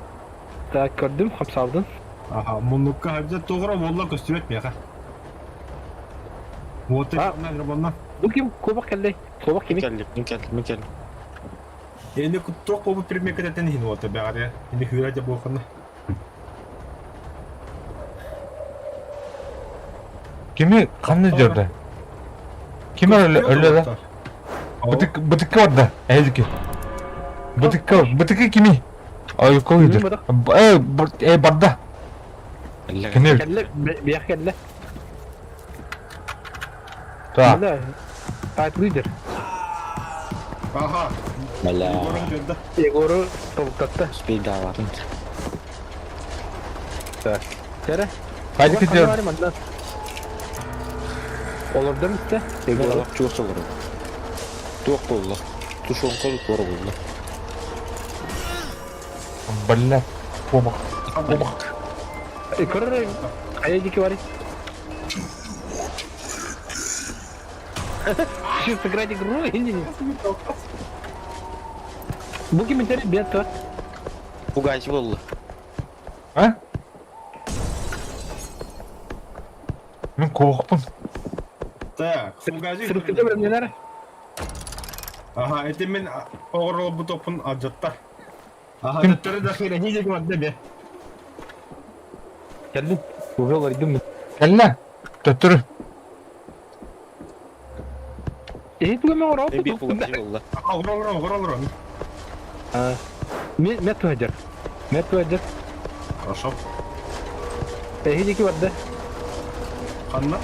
Так, көрдүм, хапсалдым. Аха, муннукка хадьа тугура буолла көстүбэт миэхэ. Вот А. это Бу ким кубок кэллэй? Кубок кими? Мин кэллим, мин кэллим, мин кэллим. Эни туох буолбут предмеккетен иһин уота бэҕэрэ. Ини хүүрэ дьэ буолханна. Кими ханна дьорда? Ким өлө өлө да? Бытык бытыкка барда. Эдики. Бытыкка бытыкка кими? Ой, кой Бытык. Э, э барда. Кини Кэллэ, биэх кэллэ. Так. Бля. Тайт лидер. Ага. Бля. Егору толуктатта. Спидаватын. Так. Тере. Хайды дьор. Олордум исте. Егору. Чуох олорор. Туох буолла. Тушонка туора буолла. Бля. Кобах. Кобах. Көрөр хайа дики бар. Что сыграть игру или нет? Бу комментарий бет то. Пугайчы буолла. А? Мен кобахпын. Так, фугазик. Сырыктыга бэлэмнэнэр. Ага, это мен оҕоролбут оппун алдьатта. Ага, Ким? төттөрү да хирени диэки барда бе. Кэллим. Уже олордум. Кэллэ. Төттөрү. Эһи туга мен оҕороо Мен биир фугазик ылла. Оҕоролор, оҕоролор. Мен мет туһадьар. Мет туһадьар. Хорошо. Эһи диэки барда. Ханна?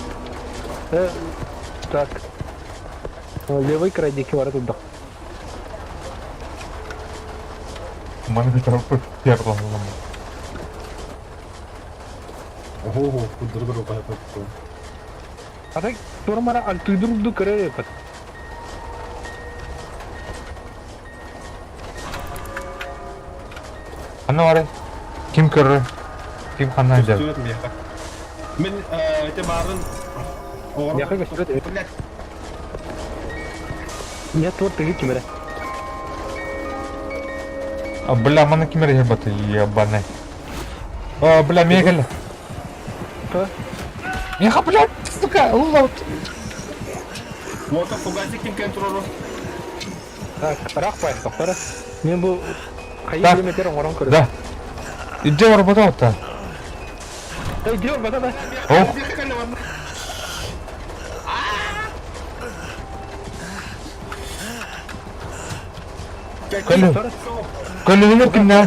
Так. Левый край диэки бара турдах. Маны бүтэрпит тиэрдэллэм. Ого, кудыргыр укайпыт. А так тормара альтуйдурду көрөр эпит. Ханна барай? Ким көрөр? Ким ханна дьэр? Көстүбэт миэхэ. Мин ити баарын Миэхэ көстүбэт эбит. Блядь. Нет, вот тыгы ким эрэ. А, бля, маны ким эрэ баты ебаный. А, бля, миэхэ Кто? Миэхэ, блядь, сука, лот. Вот фугасик ким контролу. Так, рах пай, тохтора. Мен бу хайы Да. километр оҥорон көрөр. Да. Иди работал-то. Эй, диор, бата да. Ох. Көлө. Көлүһүнү кимнэ?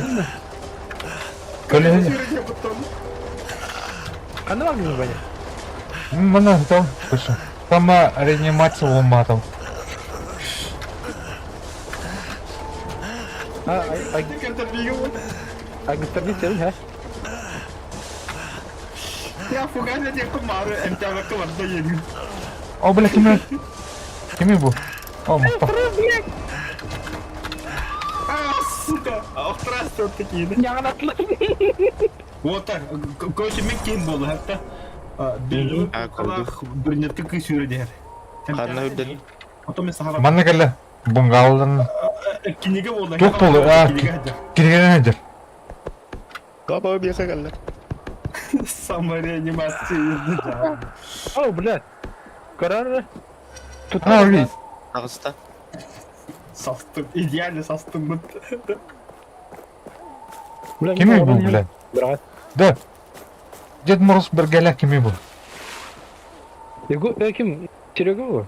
Көлүһүнү. Ханна баргын Ваня? Мана там, слушай. Там реанимация ломатом. А, а, а, сен, ха? Я фугасик диэккэ маары эмтээбэккэ барда иэҥин. О, бля, кими? Кими бу? О, махта. А, сука! Охтраста такие. Вот так, короче, мен ким болды, хәтта. А, көрдүм. Бірнетті кыз сүйреді. Ханна үрден. Потом мен сахара. Манна кэллэ. Бунгалдан Киниге болды. Туох буолла? А, кинигэнэн эдэр. Каба биэхэ кэллэ. Самореанимация. О, блядь. Көрөр. Тут А, ори. Таҕыста. Састым, идеально састым. Бля, Кими бу, блядь? Брат. Да. Дед Мороз бергәлә кими бу? Его, ким? Серега бу?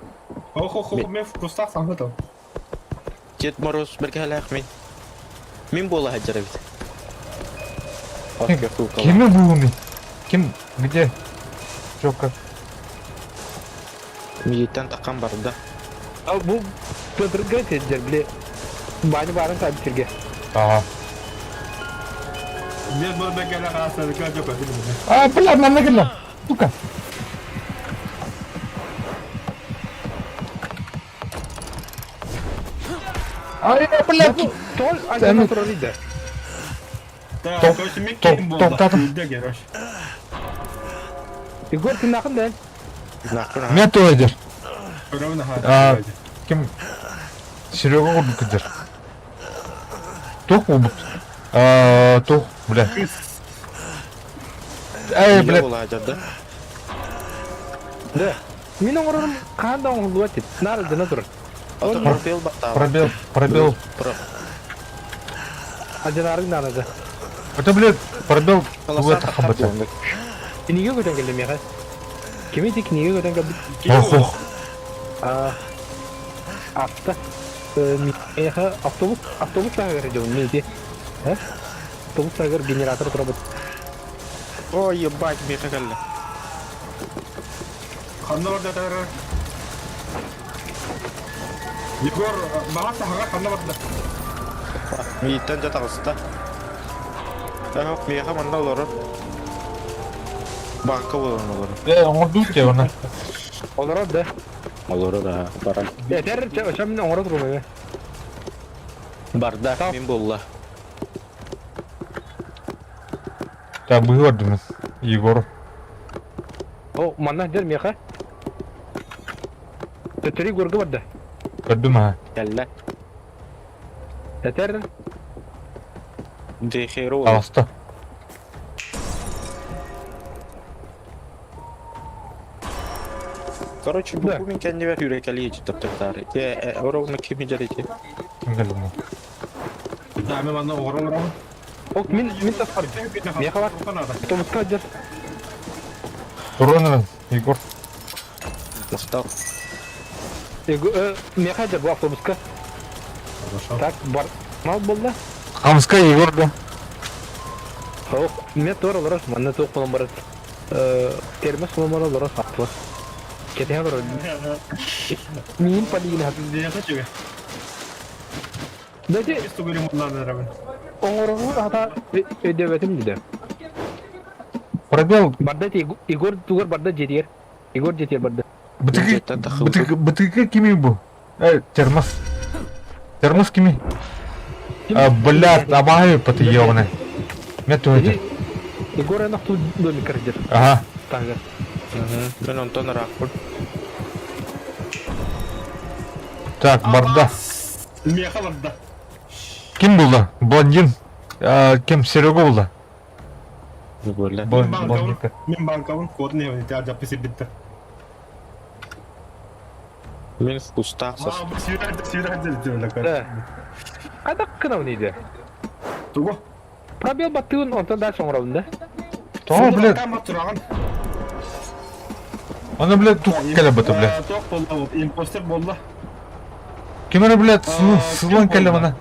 Ох, ох, ох, мен вкустах саңғытым. Дед Мороз бэргэһэлээх мин. Мин буола сылдьар эбит. Кими бу ми? Ким? Где? Чё, как? Мииттэн таххан барда. А бу Петрга теддер, бля. Бани барын сабы сирге. Ага. Дед Мороз бергәлә қараса, жоқ, жоқ, А, бля, манна кэллэ. Сука. Ай, блядь. Тол, ана турар иде. Да, Топ, короче, мен топ, ким болды. топтадым. Үйде, короче. Егор, ты нахын да? Нахуй. Мен то эдер. Ровно, А, ким? Серега курдук кыдыр. Туох буолбут. А, туох, бля. Эй, Үйэ бля. буола сылдьар да. Да. Мин оҥорорум хаан да оҥоһуллубат дип. Наар дына турар. Ото пробел баттаабат. Пробел, пробел. Про. Адьынаарыҥ наада. Это, блядь, пробел. Полоса Это хабата. Кинигэ көтөн кэллэ миэхэ. Кими ити кинигэ көтөн кэлбит? Ох, ох. А, авто. Миэхэ автобус, автобус таһыгар дьон мин ити. Э? Автобус таһыгар генератор турабыт. О, ебать, миэхэ кэллэ. Ханна барда тары. Егор, баҕа саһаҕа ханна барда? Мииттэн дьэ таҕыста. Эх, миэхэ манна олорор. Баанка буолан олорор. Э, оҥордуу те оны. Олорор да. Олорор аа, баран. Этэр өсө мин оҥоро турум Барда, мин буолла. Так, быһыы Егор. О, манна дэр миэхэ. Төттөрү Егорга барда. Көрдүм аа. Кэллэ. Этэр Дехеро. Таҕыста. Короче, Да. бу мин кэннибэр үүрэ кэлии таптыртаары. Ровно кими дьарити. Ким кэллэ муна? Да, мен манна оҕорон оҕорон. Ок, мин мин таспар. Миэхэ бар. Автобуска дьэр. Туран Егор. Махтал. Миэхэ дьэр бу автобуска. Так, бар. Мал буолла. Хамска Егор да. Ох, мен туор олорор, манна туох буолан барар. Термес буолан барар олорор хаппы. Кэтэһэ олорор. Миин полигин Дати оҥорору хата өйдөөбөтүм дии. Пробел. Барда Егор тугар барда дьиэтигэр. Егор дьиэтигэр барда. Бытыгы бытыгы кими бу? Э, термос. Термос кими? А, блядь, абаһы паты ебаный. Мен туһа Егор эн домик кырдыр. Ага. Тагы. Мен онтон ыраахпын. Так, барда. Меха барда. Ким булда? Блондин. Ким? Серега булда. Блондинка. Мен банкабын код не жаппы битті. Мин вкустаах сос. Да. Қайда кынау нейді? Тугу? Пробел баттыгын онтон дальше оҥоробун да. Тоҕо, блядь? Аны, блядь, тух кэлэ бата, блядь. Туох болла, импостер болла. Ким эрэ, блядь, сылан кэлэ мана.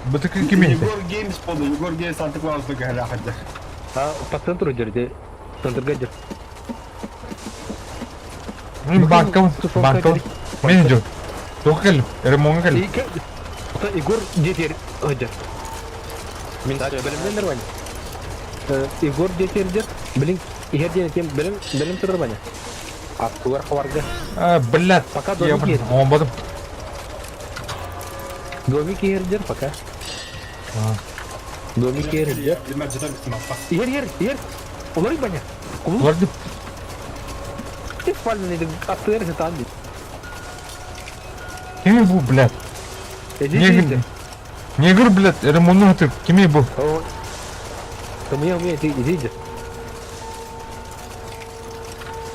Бытыкы ким иһитэ? Егор Геймс болла, Егор Геймс Санта Клауста кэлэ хадьа. А, по центру дерде. Центрга дер. Мин банкабын, банкабын. Мен жок. Туох кэллим? Ремонга кэллим. Егор дьиэтигэр сылдьар. Мин Бэлэмнэн нормально. Егор дьиэтигэр Блин, иһэр диэн этим бэлэм бэлэм турар Ваня. Аттылар хабарга. А, блядь. Пока домик иһэр. Оҥорботум. Домик иһэрдэр пока. Домик иһэрдэр. Иһэр иһэр иһэр. Олорый Ваня. Олордум. Ты спальный аттылар сытаан дии. Кими бу, блядь? Негр, негр, блядь, ремонну хатыр. Кими бу? Умею, умею, ты иди.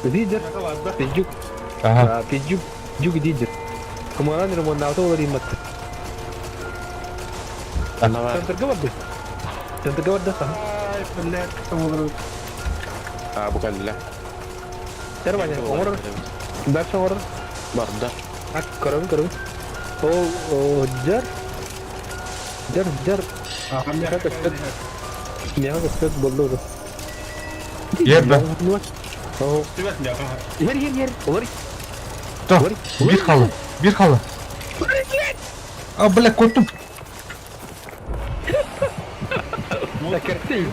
Лидер. Пиздюк. Ага. Пиздюк. Дюк лидер. Кумаран ремоннаута олар иммат. Центрга барды. Центрга барды. Ай, блядь, олар. А, бу кэллэ. Нормально. Оҥорор. Дальше оҥорор. Барда. Так, көрөбүн, көрөбүн. Ол дьар. Дьар, дьар. Миэхэ көспөт буолла уже. Ер да. Ер, ер, ер. Олар. То, биир хаалла. Биир хаалла. А, бля, куоттум. Кэрти.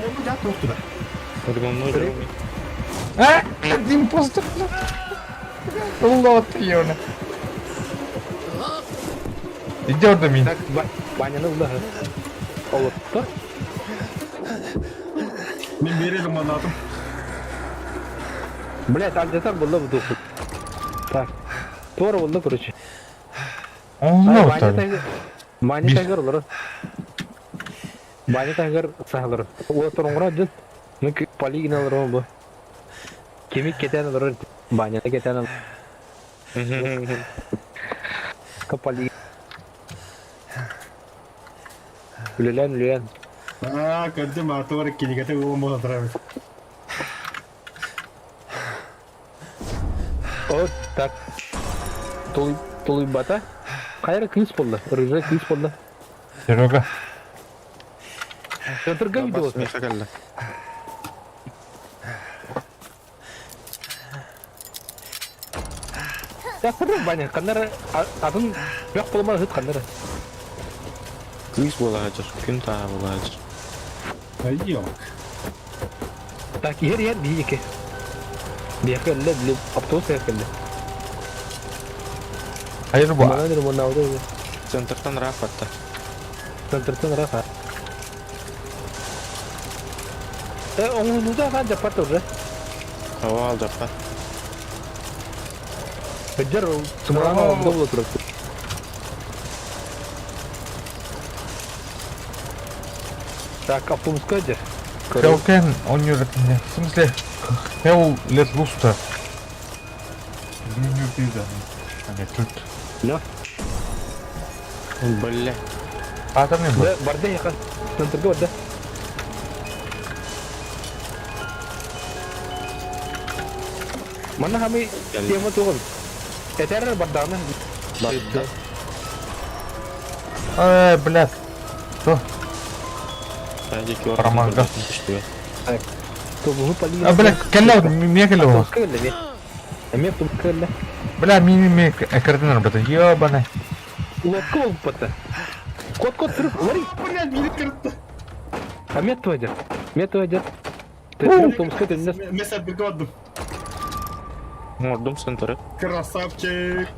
А, блядь, импостер. Лот, ёна. Идет до меня. Так, Ваняны ылла. Олотто. Мен бередім манатым. Блядь, алдетар булла бу духу. Так. Туора булла, короче. Онно отар. Ваня тагыр олар. Ваня тагыр сахалар. О торуңра дьон. Ну полигин алар бу. Кими кетен алар. Ваня кетен алар. Капали. Үлэлээн үлэлээн. Аа, көрдүм, аты бар кинигете уон буола турар. О, так. Тулуй тулуйбата. Хайра кыыс буолла. Рыжай кыыс буолла. Серега. Центрга видео. Миэхэ кэллэ. Я Ваня, ханнара атын бөх болмар ыт ханнара. Кыыс буолаачыр, күн таа буолаачыр. Айок. Так, иһэр иһэр биһиги. Биэхэ кэллэ, били автобус кэллэ. Хайыр бу. Манан ремоннаабыта. Центртан ыраах батта. Центртан ыраах. Э, оҥоһунуута хаан дьаппат уже. Ова алдаппат. Дьэр сымалаан онно буола турар. Так, автобуска дьэр. Хелкен он не В смысле, Хел лет луста. Отсюда. А не тут. Да. Бля. Атомный Да, барда яка. Центрга барда. Манна хами тема тугун. Этер барданы. Барда. Эй, блядь. Что? Промазал. Тобуһу полина. А, блядь, кэллэ, мне кэллэ. Кэллэ. Эмиэ кэллэ. Бля, мини ми экрден работа. Ёбаный. Лодка болбута. Кот кот сырып, лари. Блядь, мени кыртты. А мет туайдер. Мет туайдер. Ты томска теннес. Мен сәбірге бардым. Мордум центры. Красавчик.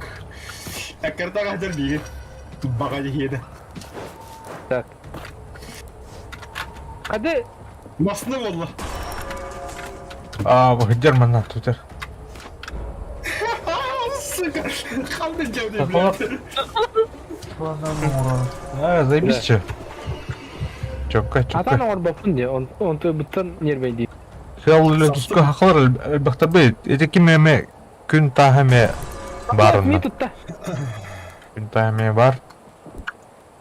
Әкерді қадыр биге. Баға еді. Так. Қады Масны болды. А, Герман тут. Сука. Қалды жауды, блядь. А, заебись че. Чокка, Атан чокка. орбаппын де, он он бұттан нервейди. Хел лөтүскө хакылар элбэхтэрбэ. Эти ким эме күн тахаме Ми барына. тутта. Күн тахаме бар.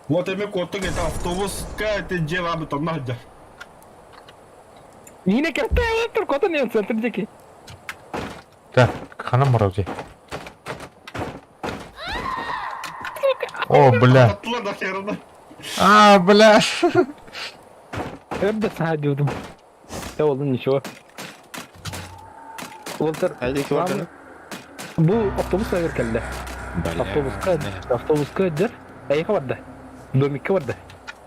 Вот эме коттың это автобуска, это жевабы тонна хаджар. Нине керте отыр котон не центр деки. Так, ханам бараузи. О, бля. Аттылар да херана. А, бля. Эбде саа дедим. Э oldu ничего. Олтер Хайдеки ордены. Бу автобус агыр келди. Бля. Автобуска, автобуска дер. Айга барды. Домикке барды.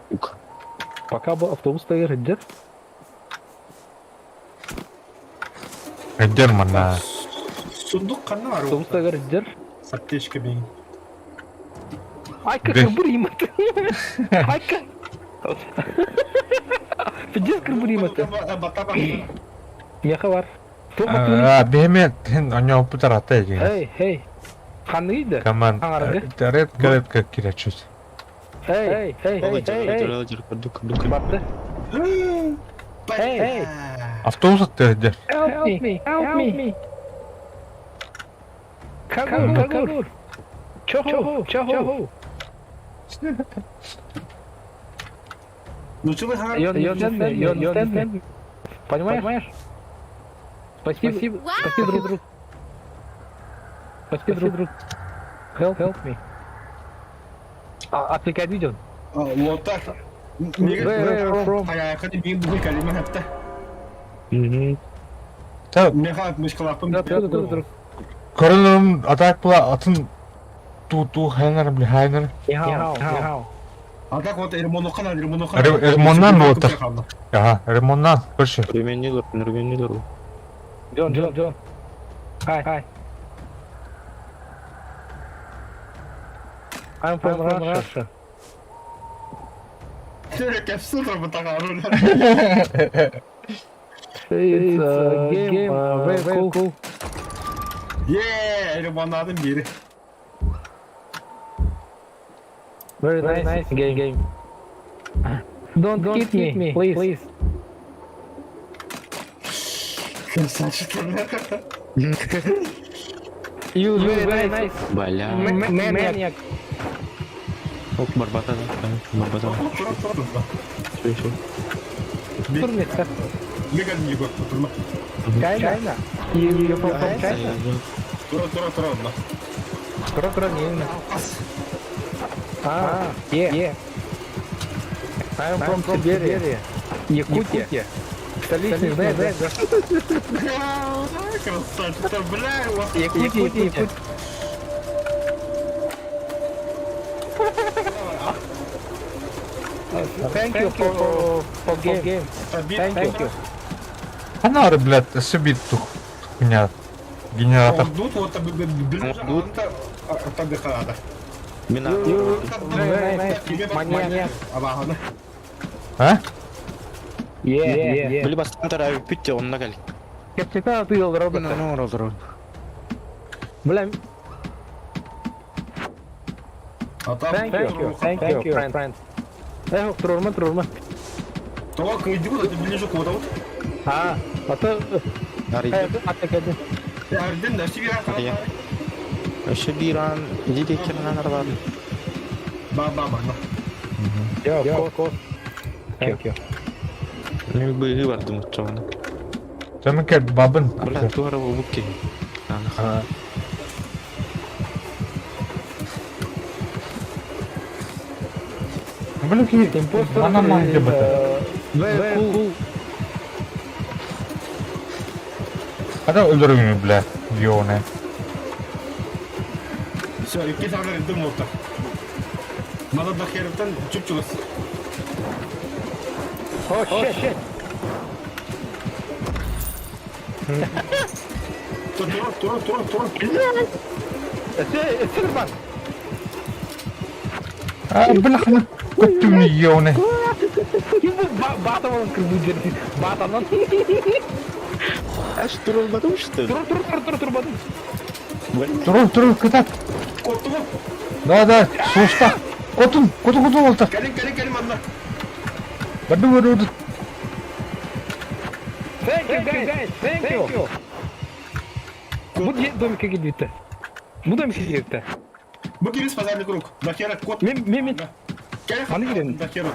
Ук. Пока бу автобус тагыр дер. Герман. Сундук қанна бар. Автобус тагыр дер. Саптечка бейін. Айка Бей. кырбыр имат. Айка. Пиздец кырбыр имат. Батаба. Меха бар. А, беме тен анё путарата екен. Эй, эй. Қаныйды. Команд. Аңаргы. Редко, редко кирячусь. Эй, эй, эй, эй. Барды. Эй, эй. Автобус атты Help me, help me. Кагур, кагур. Чоху, чоху. Ну что вы You understand me? You understand me? Понимаешь? Спасибо, спасибо, друг, друг. Спасибо, друг, друг. Help, help me. А, отвлекать видео. Лотар. Where are you from? Аяқы мен бүгін кәлиме хәтта. Так, Мен хат мышкалапым. Друг, друг, друг. көрөлөрүм атак була атын ту ту хайнар бли хайнар. Нихао, нихао. Атак вот Эрмоноқан, Эрмоноқан. Эрмоннан лотар. Ага, ремоннан көрші. Ременнилер, ременнилер. Джон, Джон, Джон. Hi, hi. I'm from Russia. It's a game, very cool. Е, Эрмоннадың бері. Very nice, game. game. Don't, Don't hit me, please. please. Красавчик. You very nice. Бля. Maniac. Ок, барбата, да. Барбата. Тұра, тұра, тұра. Все, все. Турница. Мега не год, тұрма. China. You, you from China? Тұра, тұра, тұра, тұра. Тұра, тұра, не А, yeah. yeah. I'm from Siberia. Якутия. Столичный, знаешь, да? Красавчик, бля, Якутия, Якутия. Thank you for, for game. Thank you. Анары, блядь, себит ту хуйня. Генератор. Тут вот Мина. Маньяк. А? Yeah, yeah. Били бастан тарабы бүтте онна кел. Кептета ты робот. Ну, розру. Бля. Thank you, thank you, friend. Эх, турурма, турурма. Това кыйды вот, это ближе к вот. А, а то... Арыйды. Атакады. Арден да, себе. Ария. Өссө биир аан ити диэккэринэн аралаатым. Ба-ба манна. Yeah, of course. Thank you. Мин быыһыы бардым оччоҕуна. Дьэ кэл бабын. Бля, туора буолбут киһи. Аа. Блин, Импостер манан маһын дебата. Very cool. Хата өлөрүҥү бля, ёне. Все, икки саҕар ирдим уолта. Мана Дахеровтан чуп-чугас. Oh shit, shit. Тур, тур, тур, тур. Сырбан. А, бляха, көттүм ёне. Бата болон кырбы Батанан. Аж турулбатым что ли? Тур тур тур тур турбадым. Турур, турур, кытат. Коттугу. Да, да, суста. Котун, котун, котун олта. Кэлин, кэлин, кэлин манна. Барды, барды, барды. Thank you guys. Thank you. Бу домикке кирбитте. Бу домикке кирбитте. Бу кирис пожарный круг. Дахера кот. Мен мен мен Кэлин. Ханны кирен? Дахера.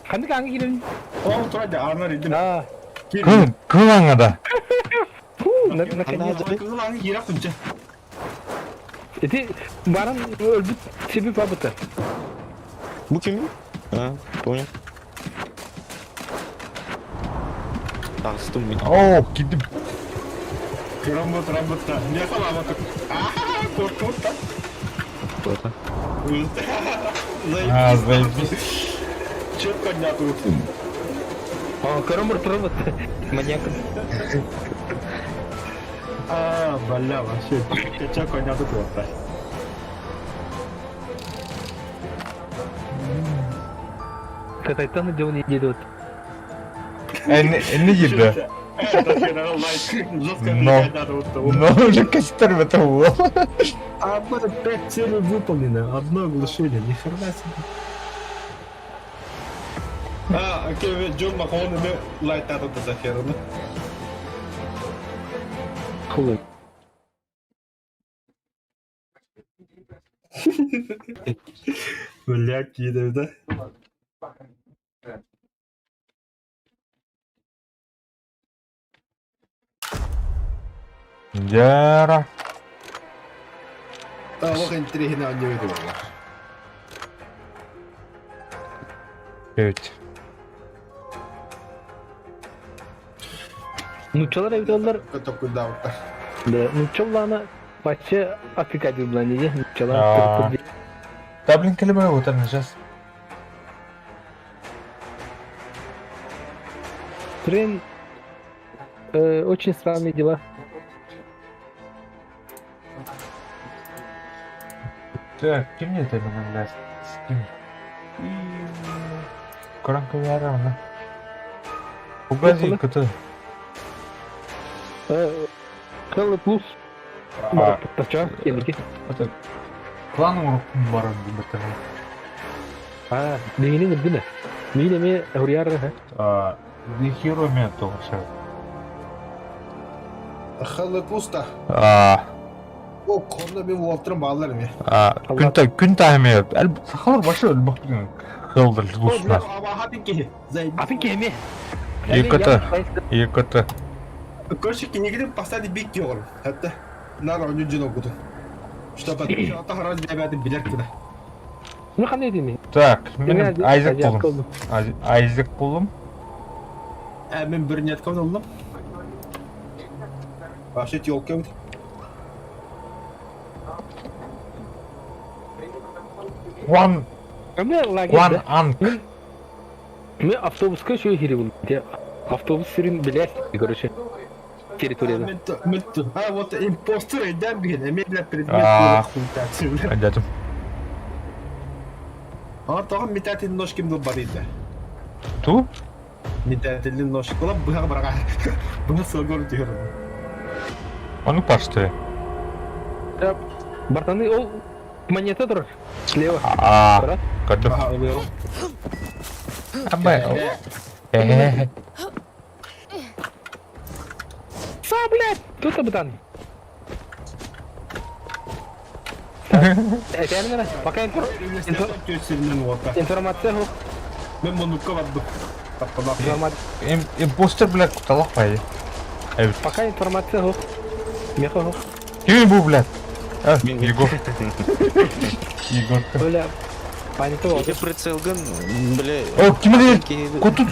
Ханны каңы кирен? Ол тура да арнар идим. А. Кыл, кыл аңада. Фу, наконец. Кызыл аңы кире кунча. Эти баран өлбүт себеп бабыты. Бу ким? А, понял. Таҕыстым мин. О, кидим. Рамбот, рамботта. Не халабатык. Коркутта. Кто-то. А, заебись. Четко дня тут. А, Коромор провод. Маньяк. А, бля, вообще. Четко дня тут вот. Катайтаны дело не идет. Энни кирди. Но. Но уже костер в это было. А пять целей выполнено, одно оглушение, ни хрена себе. А, окей, Джон Махон мы лайтата до захерана. Хуй. Бля, кидаю, да? Дяра. Олох интриһинэ анньыгы буолла. Evet. Нучалар эбит Токуйдаабыттар. Да, нучаллаана вообще Африка диир булан дии. А. Нучалар. Да, блин, кэлэ вот сейчас. Трен очень странные дела. Так, ким не это именно, блядь? С кем? Коранка Яровна. Угази, кто? Хелло плюс. А, Тача, кемики. это клан уруккун баран битен. А, дигини нирдине. Мин эме хурьяр. А, хиро мен тоғыша. Хелло плюс та. А, О, конно мен уолтырым баалар эми. а, күн та күн тахме. Әл сахалар башы өлбөк хылдыр лусна. Абахатын киһи. Афин кеме. Еката. Еката. Короче, кинигини поставить бик йоҕор. Хатта. Нар оню жин окутун. Что это хараз дебәти билер кida. Ну кандай дини? Так, мен Айзек болдум. Айзек болдум. Ә, мен бір нет кабын алдым. Вообще телка бит. Хуан, Эме лагерь. Хуан Анг. Мен автобуска еще хири был. Автобус сирин билер, короче. Территорияда. Мен А, вот импостер эдем бигин. Эме биле предмет. А. Дядым. А, тагын метательный нож кимдер бар иде. Ту? Метательный нож. Була быга барга. Буга сылгор диyor. Оны пашты. Бартаны ол монета тур. Слева. А, Брат. көрдүм. Ага, ылыгы. Абай. Э, Са, блядь! Тут абытан. Этэрин пока Сиринэн уота. информация суох. Мен муннукка бардым. Тапталаах. Импостер, блядь, куталах пай. Эбит. Пока информация суох. Меха суох. Ким бу, блядь? А, Егор. Егорка. Бля, паника Ити прицелгын, бля... О, ким это? Котут.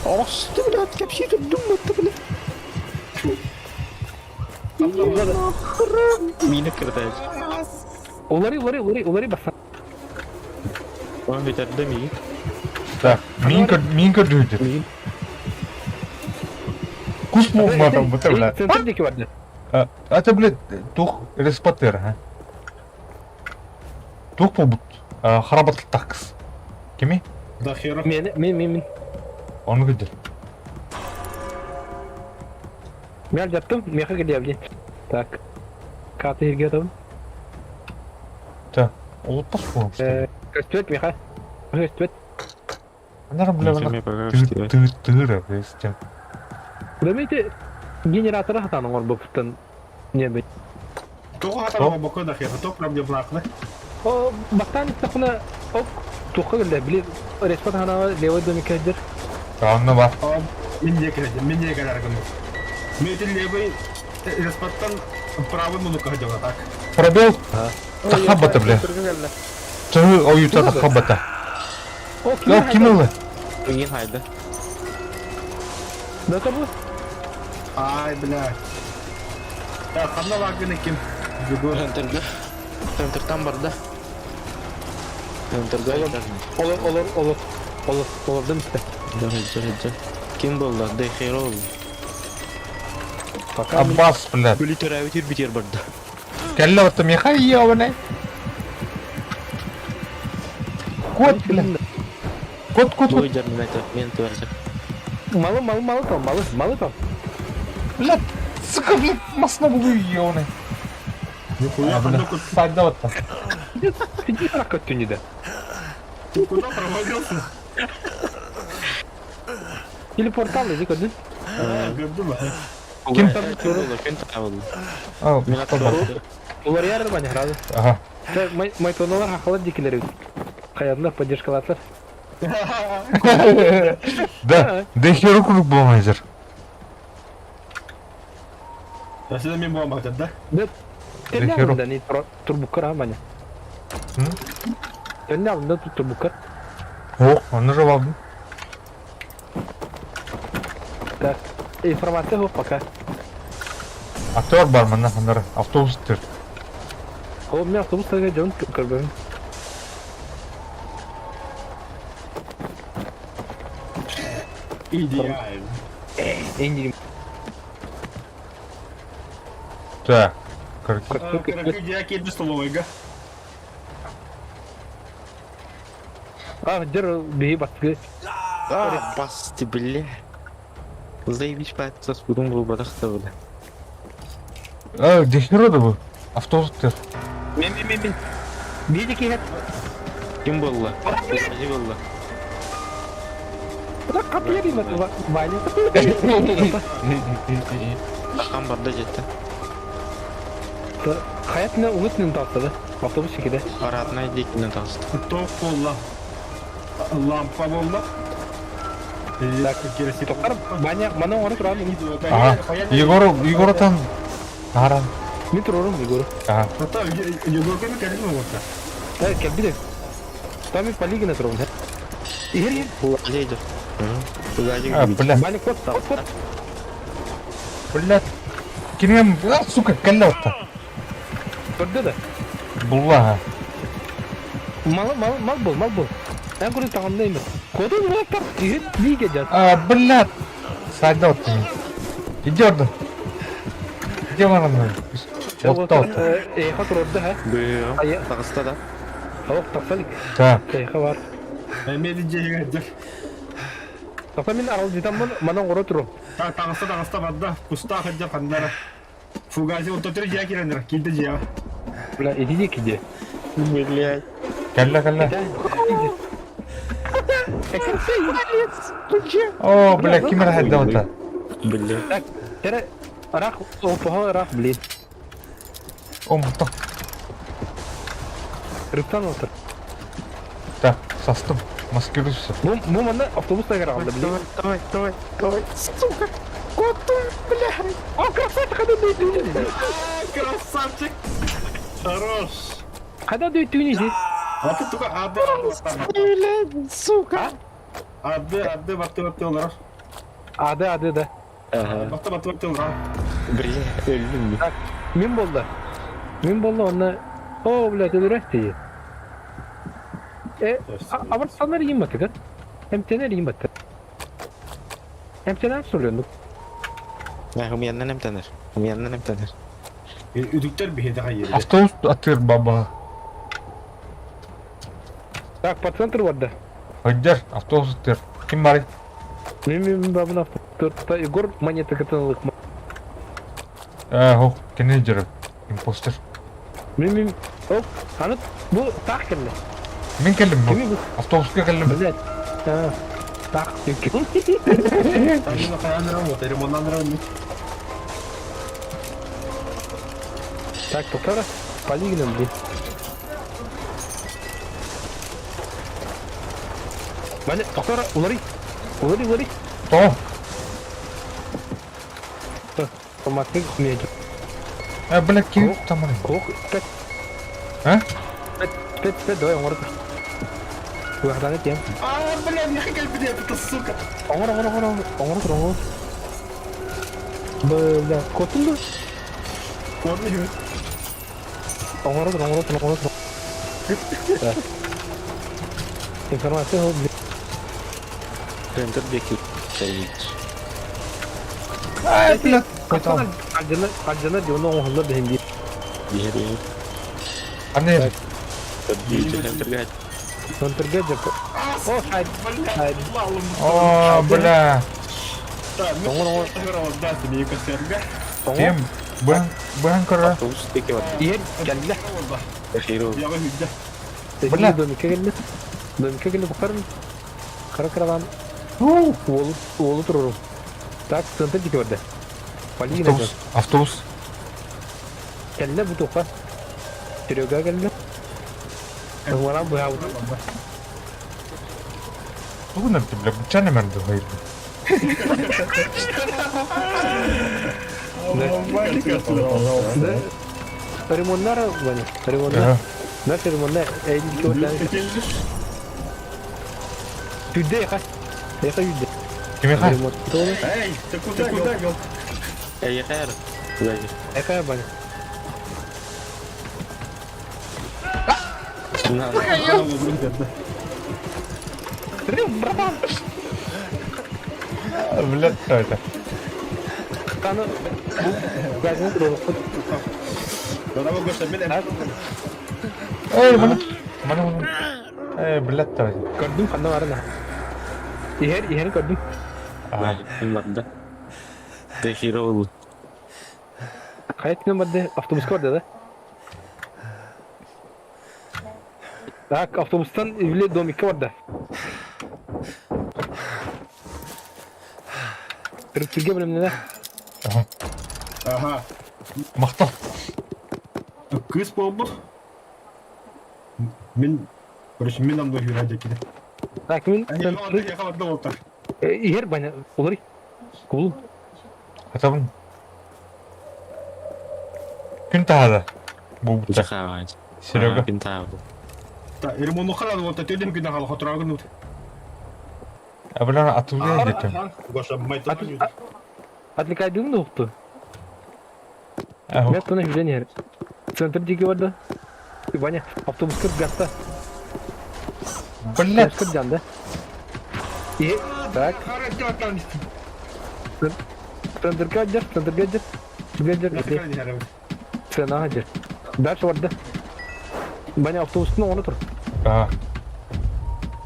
Осты, блядь, кепси тут думать, бля. Мина кырдаж. Улары, улары, улары, улары баса. Он ведь отдами. Так, минка, минка дүйдір. Кус мугматом, быта, блядь. Центр деки барды. А, это, блядь, тух респотер, а? Тух побут. Харабат такс. Кими? Да хера. Мен, мен, мен, мен. Оны күдір. Мен жаттым, меха келе Так. Каты жерге атабын. Так, олытпас болым. Көстүбөт меха. Көстүбөт. Анара, бля, ана тыр тыр тыр Демейте генераторы хатаның орбуптан не бит. Тоҕо хатар бокко да хера. Тоқ проблемалаахны. О, бастан истахуна оп туққа келді. Били респат хана левой домик кәдір. Анна бар. Мен не кіреді, мен не кірер күні. Мен левый респаттан правый мунукка хадьяла так. Пробел. Тахабата, бля. Тыы ойута тахабата. О, О, ким ылы? Мин хайда. Да табы. Ай, бля. Так, ханна лагын ким? Егор. Центрда. Центртан барда. Центрда. Олор, олор, олор. Олор, олордum işte. Да, да, да. Ким болды? Да херо. Пока. Аббас, блядь. Били төрәбит битер барда. Кәллә отты меха ебаный. Кот, блядь. Кот, кот, кот. Бой жарным это, мен төрәсә. Малы, малы, малы там, малы, малы там. Блядь, сука, блядь, масно булу ебаный. Нихуя, А, ханна бля, кут. сайда отты. Иди рак өттүнү Ты куда провалился? Телепортал иди көрдүн. Көрдүм. Ким? Ким табылды? А, Мин бар. Улар ярыр бани хразы. Ага. Майтоналар хахалар дикилер. Каядылар поддержкалатлар. Да, да херу круг болмайзер. Да сюда мен болам бактат, да? Да. Төнне херу. алында не турбукар а бани. Төнне алында турбукар. О, аны жап алдым. Так. Информация жоқ пока. Актер бар мына хандар автобус төр. О, мен автобус тага жон көрбөм. Идеально. Эндирим. Так. Короче. Короче, я келді столовойга. А, дер бии баскы. А, басты, бля. Заебись по это спудум был бадахта, бля. А, дехеро да бу. Автобус төр. Мен мен мен мен. Бии дики Ким болды? Ким болды? Куда капьери Ваня? Ахан барда жетті. Хаятына уңытнын тастады. Автобус шекеде. Аратына декінен тасты. Тоқ болла. Лампа болла. Так, Тоқтар, Ваня, мана оңы тұрам. Ага. Егор, Егор там. Ара. Мен тұрырым, Егор. Ага. Ата, Егорга мен кәдімгі болса. Да, келбиде. Там мен полигона тұрырым. Егер, егер. Лейдер. А, бля. Ваня, кот, кот, кот. Блядь. Ким, а, сука, кәллә отты. Көрді да. Булла. Мал, мал, мал бол, мал бол. Мен көрді тағамда емес. Коды бұлақтар, егер, биге жат. А, блядь. Сайда отты. Иди орда. Иди вон Отты, отты. Эйха тұрырды, ха. Бля. Тағыста да. Алық, тақсалик. Так. Эйха бар. Мен жеге жер. Тақса мен арал жетамын, мана оңы тұрырым. Тағыста тағыста бадда. Куста хаджа қандара. Фугази отто жия кирендер. Килді жия. Бля, иди дикиде. Блядь. Кәллә, кәллә. О, бля, ким рахат отты. Бля. Так, тере, рах, опа, рах, блин. О, мото. Рыптан отыр. Так, састым. Маскируйся. Бу, бу манна автобус тагар алды, блин. Давай, давай, давай, давай, сука! Куда, бля? О, красавчик, когда дөйтүүнү. Красавчик! Хорош! Когда дөйтүүнү А ты только ады, Блядь, сука! ады, ады, батты, батты, олар. Ады, ады, да. Ага. Батты, батты, батты, олар. Бля, өлдүм. Мин болду. Мин болду, онна... О, блядь, өлүрәсти. Э, абыр санар иим батыгар. Эмтенер иим баттыр. Эмтенер суруйдук. Хумияннан эмтенер. Хумияннан эмтенер. Үтүктэр биһиэхэ хайыыр. Автобус атыыр баба. Так, по центру барда. Хыдьар, автобус атыыр. Ким барый? Мин мин бабын автобус Егор монета кытынылык. Э, хо, кини дьөрү. Импостер. Мин мин оп, аны бу таах кэллэ. Мин кэллим бу. Кими бу? Автобуска кэллим. Блядь. А, таах диэки. Так, повтора. Полигном, блин. Ваня, повтора, улари. Улари, улари. Тоҕо? Помогни мне. Э, бля, ким тамары? Ох, пять. А? Пять, пять, пять, давай, оҥоро. Уяхтан этиэм. А, бля, нехай кэлбит это, сука. Оҥоро, оҥоро, оҥоро, оҥоро, оҥоро. Бля, куоттун дуо? Куотун Оҥоро, оҥоро, оҥоро. Да. Информация ол Центр диэки стоит. Ай, бля, қайталам. Алдьанар, алдьанар дьону оҥоһуллар да иһин дии. Биһири. Аны Центрга. Центрга дьэ. О, хайд. Хайд. О, бля. Оҥор, оҥор. Оҥор. Тем, быһан, быһан көрө. Автобус диэки бар. Иһэр кэллэ. Хиро. Бля. Домикка кэллэ. Домикка кэллэ букарын. Кыра кыралаан уолу уолу турурум. Так, центр диэки барда. Полина Автобус, автобус. Кэллэ бу туха. Серега кэллэ. Уҥаран быһаабыт. Тугун эрдэ, бля, буччан эмэрдэ хайырды. Да. Ремоннар, Ваня, ремоннар. Наш ремоннар, эйди көрдөн. Түдэ яха. Яха юдэ. Кимиэхэ? Ремонт. Эй, ты куда, куда, ёл? Эйэхэр. Яха Ваня. Братан. Бля, что это? Аны газын турулукпут. Эй, маны, маны, маны. Эй, блядь, давай. Көрдүм ханна барын. Иһэр, иһэр көрдүм. Барда. Техиро ол. Хайа түнэн барды автобуска барды да? Так, автобустан били домикка барда. Төрүттүргэ бэлэмнэнэ. Ага. Махтал. Кыыс буолбут. Мин, короче, мин онно үүрэ дьэкини. Так, мин иһэр баня уларый. Кулу. Хатабын. Күн таһада. Бу Серега. Күн таһада. Та, ремонт халан вот төдем күн хал хотрагын ут. Абылан атылгы детем. Гоша майта. Отвлекайдым да укту. Мен туна хүлен иһэр. Центр диэки барда. Ваня, автобуска гаста. Блядь. Автобуска жанды. И, так. Центрга дер, центрга дер. Дер, Цена дер. Дальше барда. Ваня автобустун оҥоро тур. А.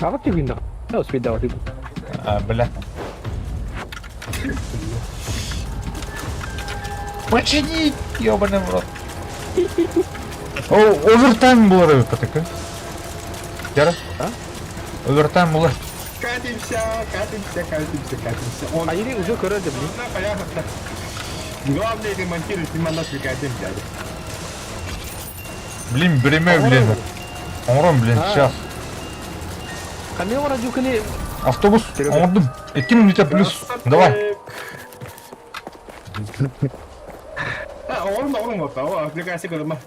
Аҕа түгүндэ. Успейдават. А, бля. Почини, ёбаный в рот. О, овертайм булар эбит патыка. Яра? А? Овертайм булар. Катимся, катимся, катимся, катимся. Он... А или уже көрөдө, блин. Понятно. Главное ремонтировать, не надо катим, дядя. Блин, бремя влезло. Оҥорон, блин, сейчас. Ханна оҥорор дьуканы? Автобус оҥордум. 2 минута плюс. Давай. Оҕорум оҕорум опа, о, аппликация көрөмө.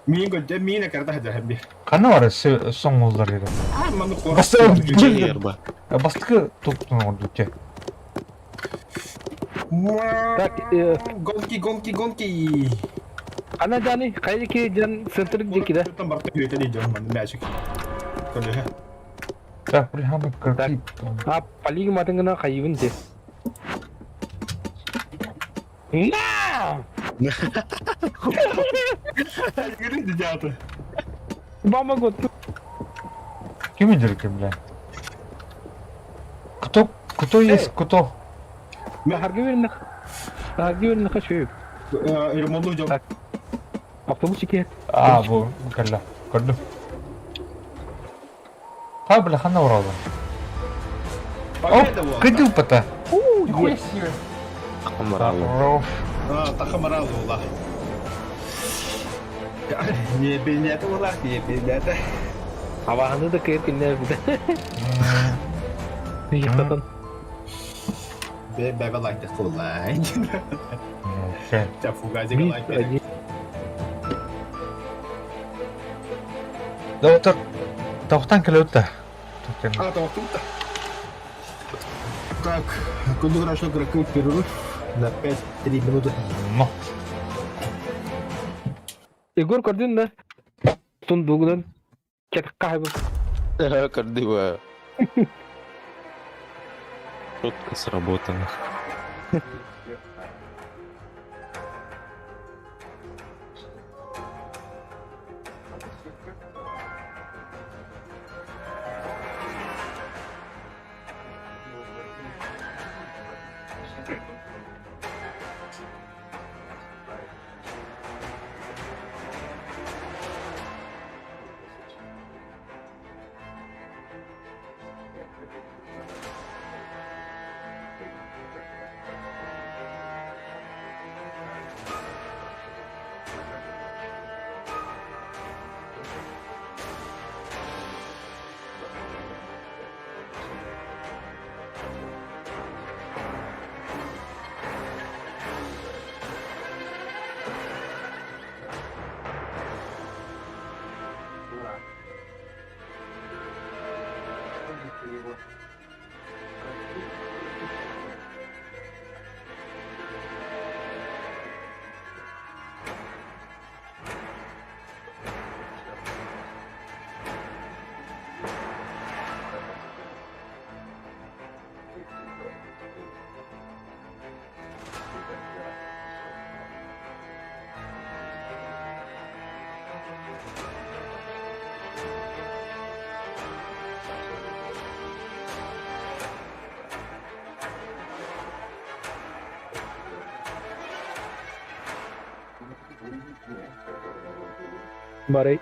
Миин көрдө, миин экарда хадыр хабби. Ханна бар соңуллар еді. А, маны қор. Бастыкы топтун оңорду те. Так, Гонки, гонки, гонки. Ана Дани, хайдики дьан центр диэки да? Там барта күөтэн идем, маны мячик. Колеха. Так, прямо какие. А, полиг матынгына хайыбын те. На! Мама год. Ким идерки, бля? Кто, кто есть, кто? Харгы вернах. Харгы вернах шөй. Ремонту жок. Автобус чекет. А, бу, кэллэ. Көрдүм. Ха, бля, ханна уралды. Оп, кыдыл пата. Нихуя себе. Тахамарал. Хорош. А, тахамарал буолла. Не билнэти буолла, не билнэти. Абаһаны да кыйыр кинне бит. Яктатан. Бэбэ лайк кулай. Окей. Фугазик лайк. Доктор, тоқтан келеутта. А, тоқтан. Так, куда хорошо игроки перерыв на 5-3 минуты. Но. Егор көрдүн да? Сундугунан. Кет кайбы. Көрдү Четко сработано. Барай.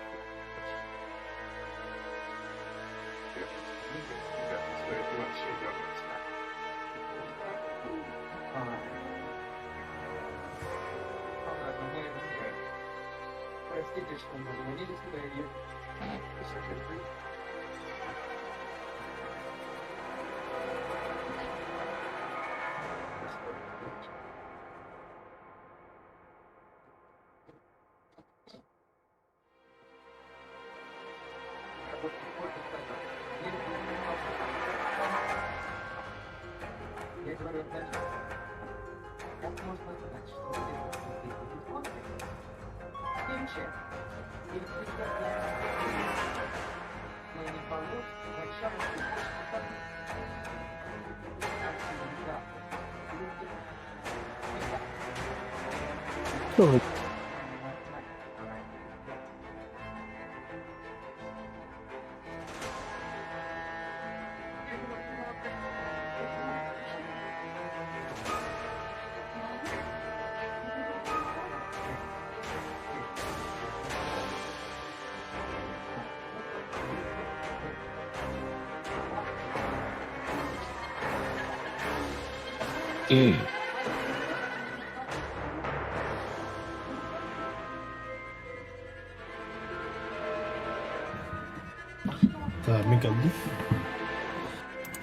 Так, мин кэллим.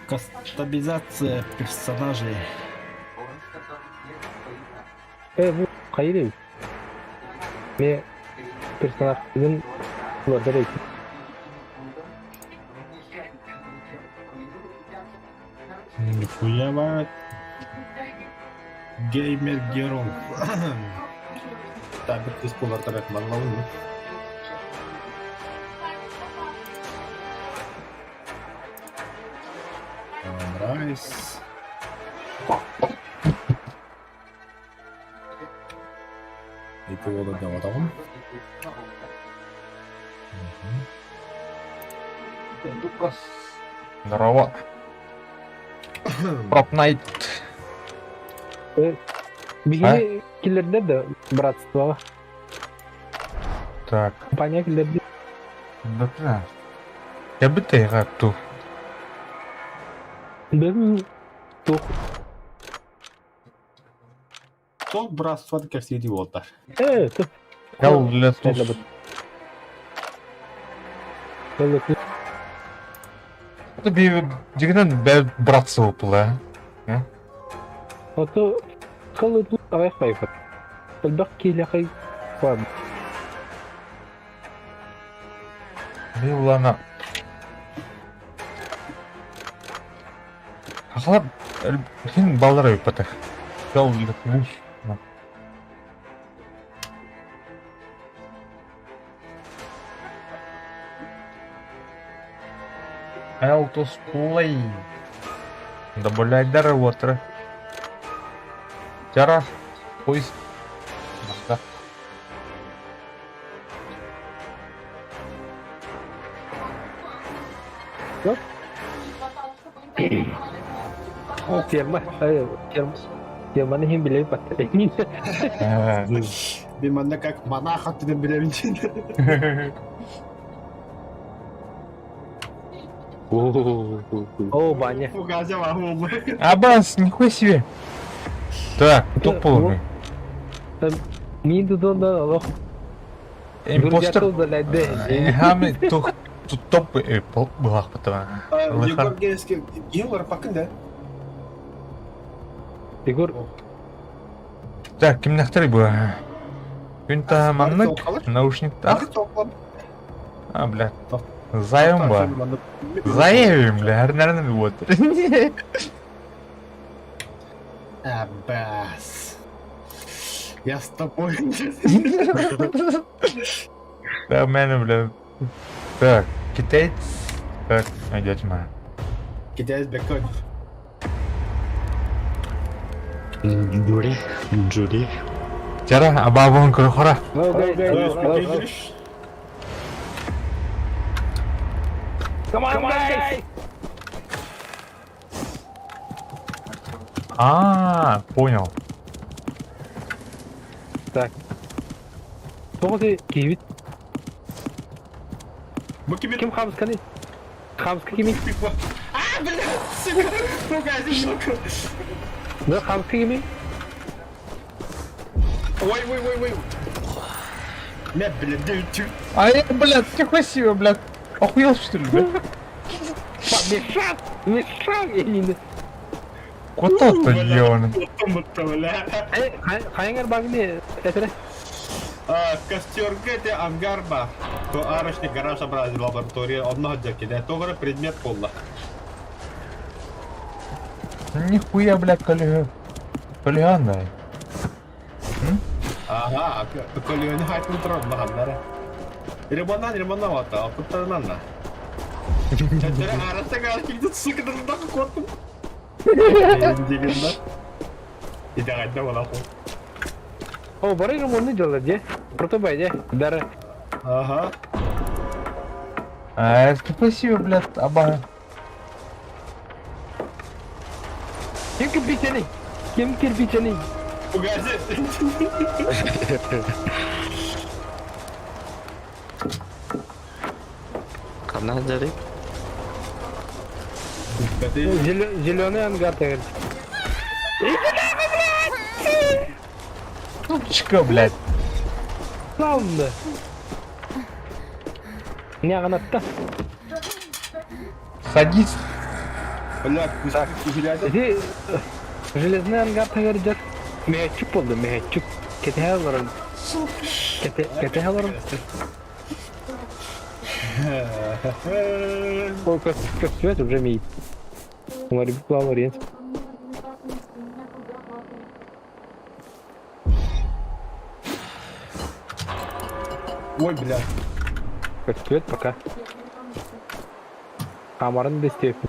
Кастомизация персонажей. Э, бу хайыр Ме персонаж бүгүн улардар эйти. Нихуя баар. Геймер Герол. Так, бір кыз болар манлауын. Райс. Ити уола доҕотоҕум. Здорово. Пропнайт. Биһиги киллэрдэр да братствоҕа. Так. Компания киллэрди. Да. Кэлбит эйиэхэ ту. Бэм туох Туох братствоны кэпсиирдии буолтар. Э, тух. Кэл летус. Это би дигинен бэ братство була. Ото кыл ту аҕыйах байфат. Элбэх киһилэхэй бар. Би улана. Ахлар хин баллар өйпөтөх. Кэл летус. Eltus Play. Добавляй water. Тяра. Пусть. Да. Ферма, ферма. Ферманы иһин билэбит баттар. Мин манна как монах өттүнэн билэбин О, Ваня. Фугазя вахуолла. Абас, нихуя себе. Так, кто полный? Мин тутунда олох. Импостер. Удалять Хами тух топ былах потом. Егор Генский, Егор Пакын, да? Егор. Так, кимнәхтер бу? Күн та маннык наушниктах. А, бля. Заем ба. Заем, бля, наверное, вот. Аббас. Я с тобой. Да, мене, бля. Так, китаец. Так, идете ма. Китаец бекон. Джури, Джури. Тяра, абабон крохора. Come on, guys! А, понял. Так. Тоҕо ты киһибит? Бу кими? Ким хаамысканы? Хаамыска кими? А, бля, сука, ругайся, сука. Да, хаамыска кими? Ой, ой, ой, ой. Мя, бля, дю, А я, блядь, нихуя себе, блядь. Охуел, что ли, блядь? Мешак! Мешак! Я не... Куда-то ебаный. Хайыңар багны этре. Костерга это ангар ба. То арочный гараж образил лаборатория, одно дякида, то предмет пола. Нихуя, блядь, коллега. Коллеган, да. Ага, коллеганы хайтын тұрады мағаннары. Ремоннан ремоннан вата, алпыттарынан да. Чачара арасы калкилді сыкыдырында қорқым. Деген да. Идеально бола қой. О, бары ремонтны делать, де? Протобай, де? Дары. Ага. А, спасибо, блядь, аба. Ким кирпичени? Ким кирпичени? Угази. Ханна дары. Зеленый ангар, ты говоришь. Тупчика, блядь. Саунда. Не, ғанатта. Садись. Бля, киһилээдэ. Ити железный ангар таһыгар дьар мөһөччүк буолду, мөһөччүк. Кэтэһэ олорон. Кэтэһэ олорон. Ол көстүбэт уже миит. Уларыйбыт буолан уларыйан. Ой, бля. Көстүбэт пока. Хамарын да истиэппин.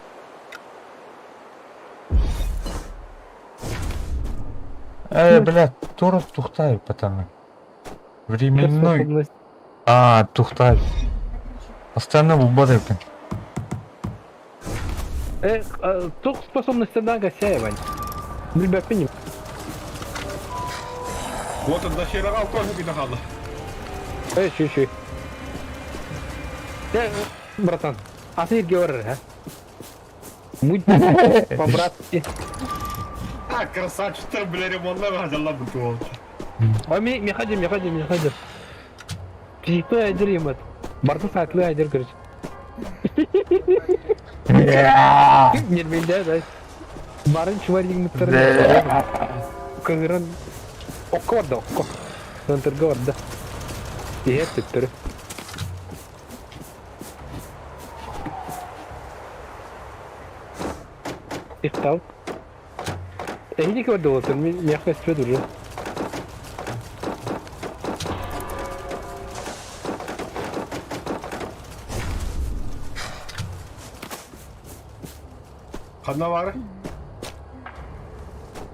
Э, бля, тура тухтай, пацаны. Временной. Способность. А, тухтай. Постоянно булбат эбикин. Тух способностьтардаан кэсээ, Вань. Билбэппин. Вот он дохера алкоголь күйде қалды. Эй, шүй, шүй. Э, братан, а ты говоришь, а? Будь по-братски. А, красавчиктар, бля, ремонтна бахадалла бутуол. Ой, ми, ми ходи, ми ходи, ми ходи. Психты айдыр емат. Барды сатлы айдыр, короче. Нермелде, да. Барын чуваригмыттар. Кыгырын. Окко барда, окко. Центрга барда. Иһэр төттөрү. Ихтал. Эһиги көрдө болсун, мен миэхэ өспөт уже. Ханна бары?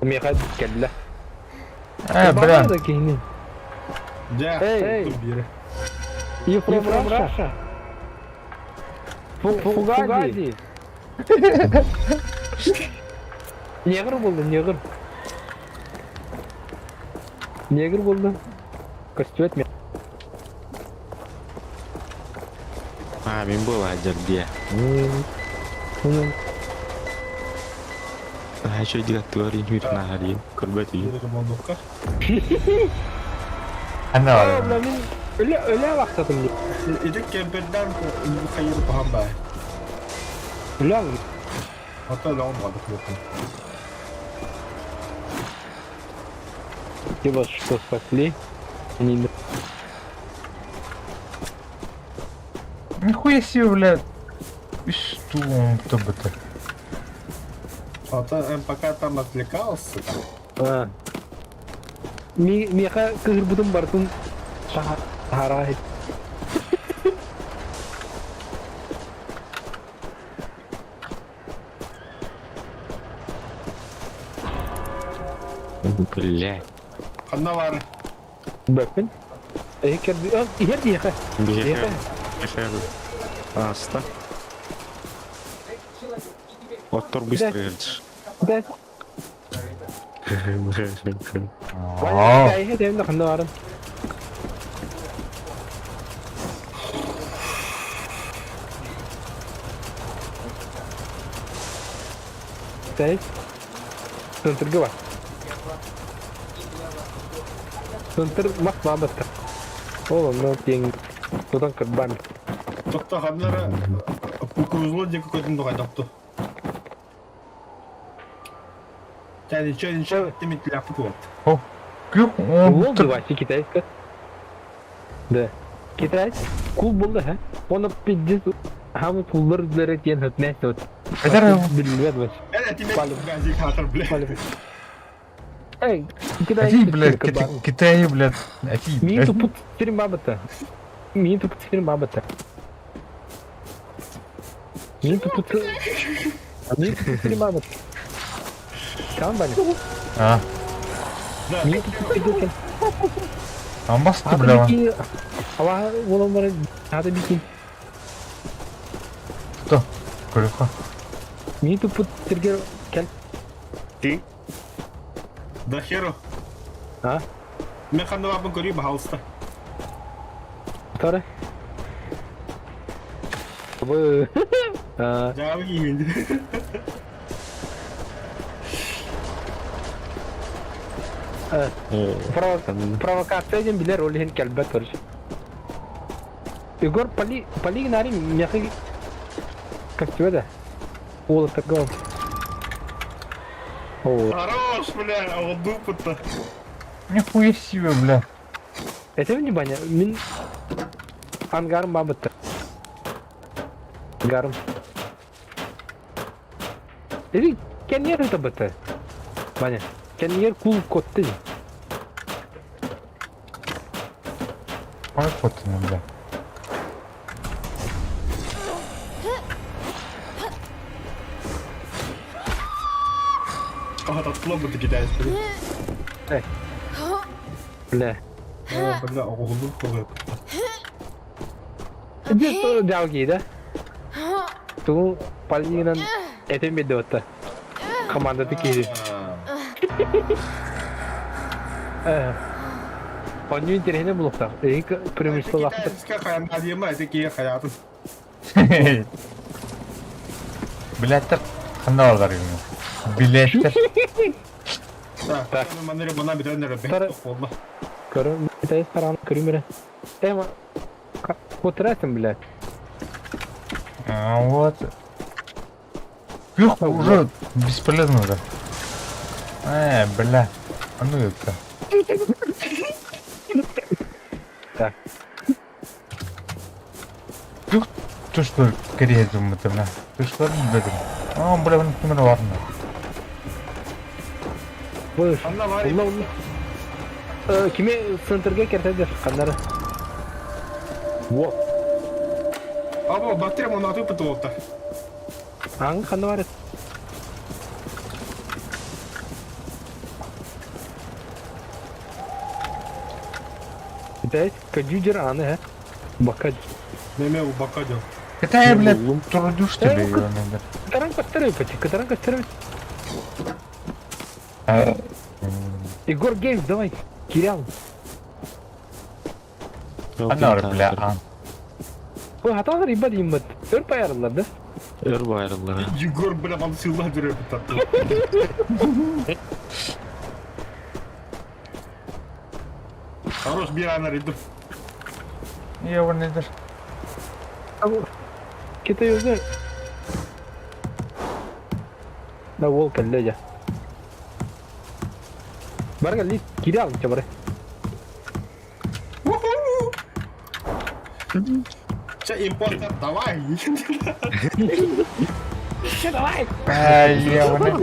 Миэхэ кэллэ. Э, бля. да киһини. Дьэ, Эй. биэрэ. You from Russia? Фугади. Негр булду, негр. Негр булду. Көстүбэт мен. А, мин буолаадьар диэ. Наһаа үчүгэйдик аттыгар иһин наһарыйын көрбөт үһү. Ремонтка. Ханна Оо, бар. бля, мин өлө өлө вахтатым дии. Ити кемперден хайыр пахан бай. Өлө Hatta лаон бады клопын. Типа, что спасли? Они Нихуя себе, бля. И что он там это? Hatta пока там отвлекался. А. Ми миэхэ кыһырбытым барытын таһаараа Бля. Ханна бар. Бэппин. Эһи иһэр диэхэ. Биһиэхэ. Ааста. Оттор быстро өлдүр. Да. Аа. Эһи дэм ханна барын. Тэй. Центрга бар. Центр мах бабатта. Ол онно тиэҥ тутан кырбаан. Тохто ханнара кукурузло диэки көтүн дохайдохту. Ча ничего ничего тимитляхпыт вот. Күх он Лол Вася китайска. Да. Китаец кул болды, ха? Оны пиздец хамы куллар үзләре тиен хөтмәс вот. Кайдар Билбәт вообще. Э, тимет Палим. газик хатыр, бля. Эй, китаец. Әти, блядь, Китай, блядь. Әти, Мин блядь. тупут сирим бабата. Мин тупут сирим бабата. Мин тупут Мин тупут сирим бабата. Кам бани? А, Да. Мин тупут сирим. амбасты, бля. Ала болон бар. Ата бикин. Что? Көрөккө. Мин тупут сиргер кел. Ты? Да херу. А? Мен ханна бабын көрейін, пожалуйста. Второй. Вы. А, Жабы кийин. Провокация диэн билэр ол иһин кэлбэт короче. Егор поли поли гынари миэхэ көстүбэ да. Уолаттарга О. Хорош, бля, а вот дупа-то. Нихуя себе, бля. Это внимание, мин ангарым бабытта. Ангарым. Или кеннер это быты. Ваня, кеннер кул котты. Ой, котты, бля. Ага, татлы бу китайский. Э. Бля. О, бля, оҕолуу коҕуйа. Дьэ, дьалгии да? Туу Полинан этим ведет. Команда такие. Онньу интэриэһинэй булуохтаах. Эһиги преимуществолаахтар. Китайская хайа это хаятын. Билеттер ханна барар Билеттер. Так. Манера бана бүтэн эрэ болла. Көрө, китаец харан көрүмөрө. Эма Потратим, блядь. А вот. Юх, уже бесполезно уже. Бля. А ну это. Так. Юх, то что Корея думает, бля. Ты что, блядь? А, бля, он кимер ладно. Будешь. Анна Варя. Улла, улла. Кими центрге кертедер, кандары. Вот. Або батарея монаты пытылыпта. Аң ханна бар. Опять кадюдер аны, ә? Бака. Неме у бака дел. Китай, блядь, трудюш тебе, ебаный, Катаран костеры, пати, катаран костеры. блядь. Егор Геймс, давай, Кирилл. Анна, бля, а. Ой, хаталар ибад иммат. Өр пайарылар, да? Өр байрылар. Егор, бля, вам силла дүрө бутатты. Хорош, бир анар иду. Ебаный, да. Китай өзі. Да, ол кәлле жа. Бар кәлли, Кирилл, чабары. Че, импортер, давай. Че, давай! Ай, ебаный.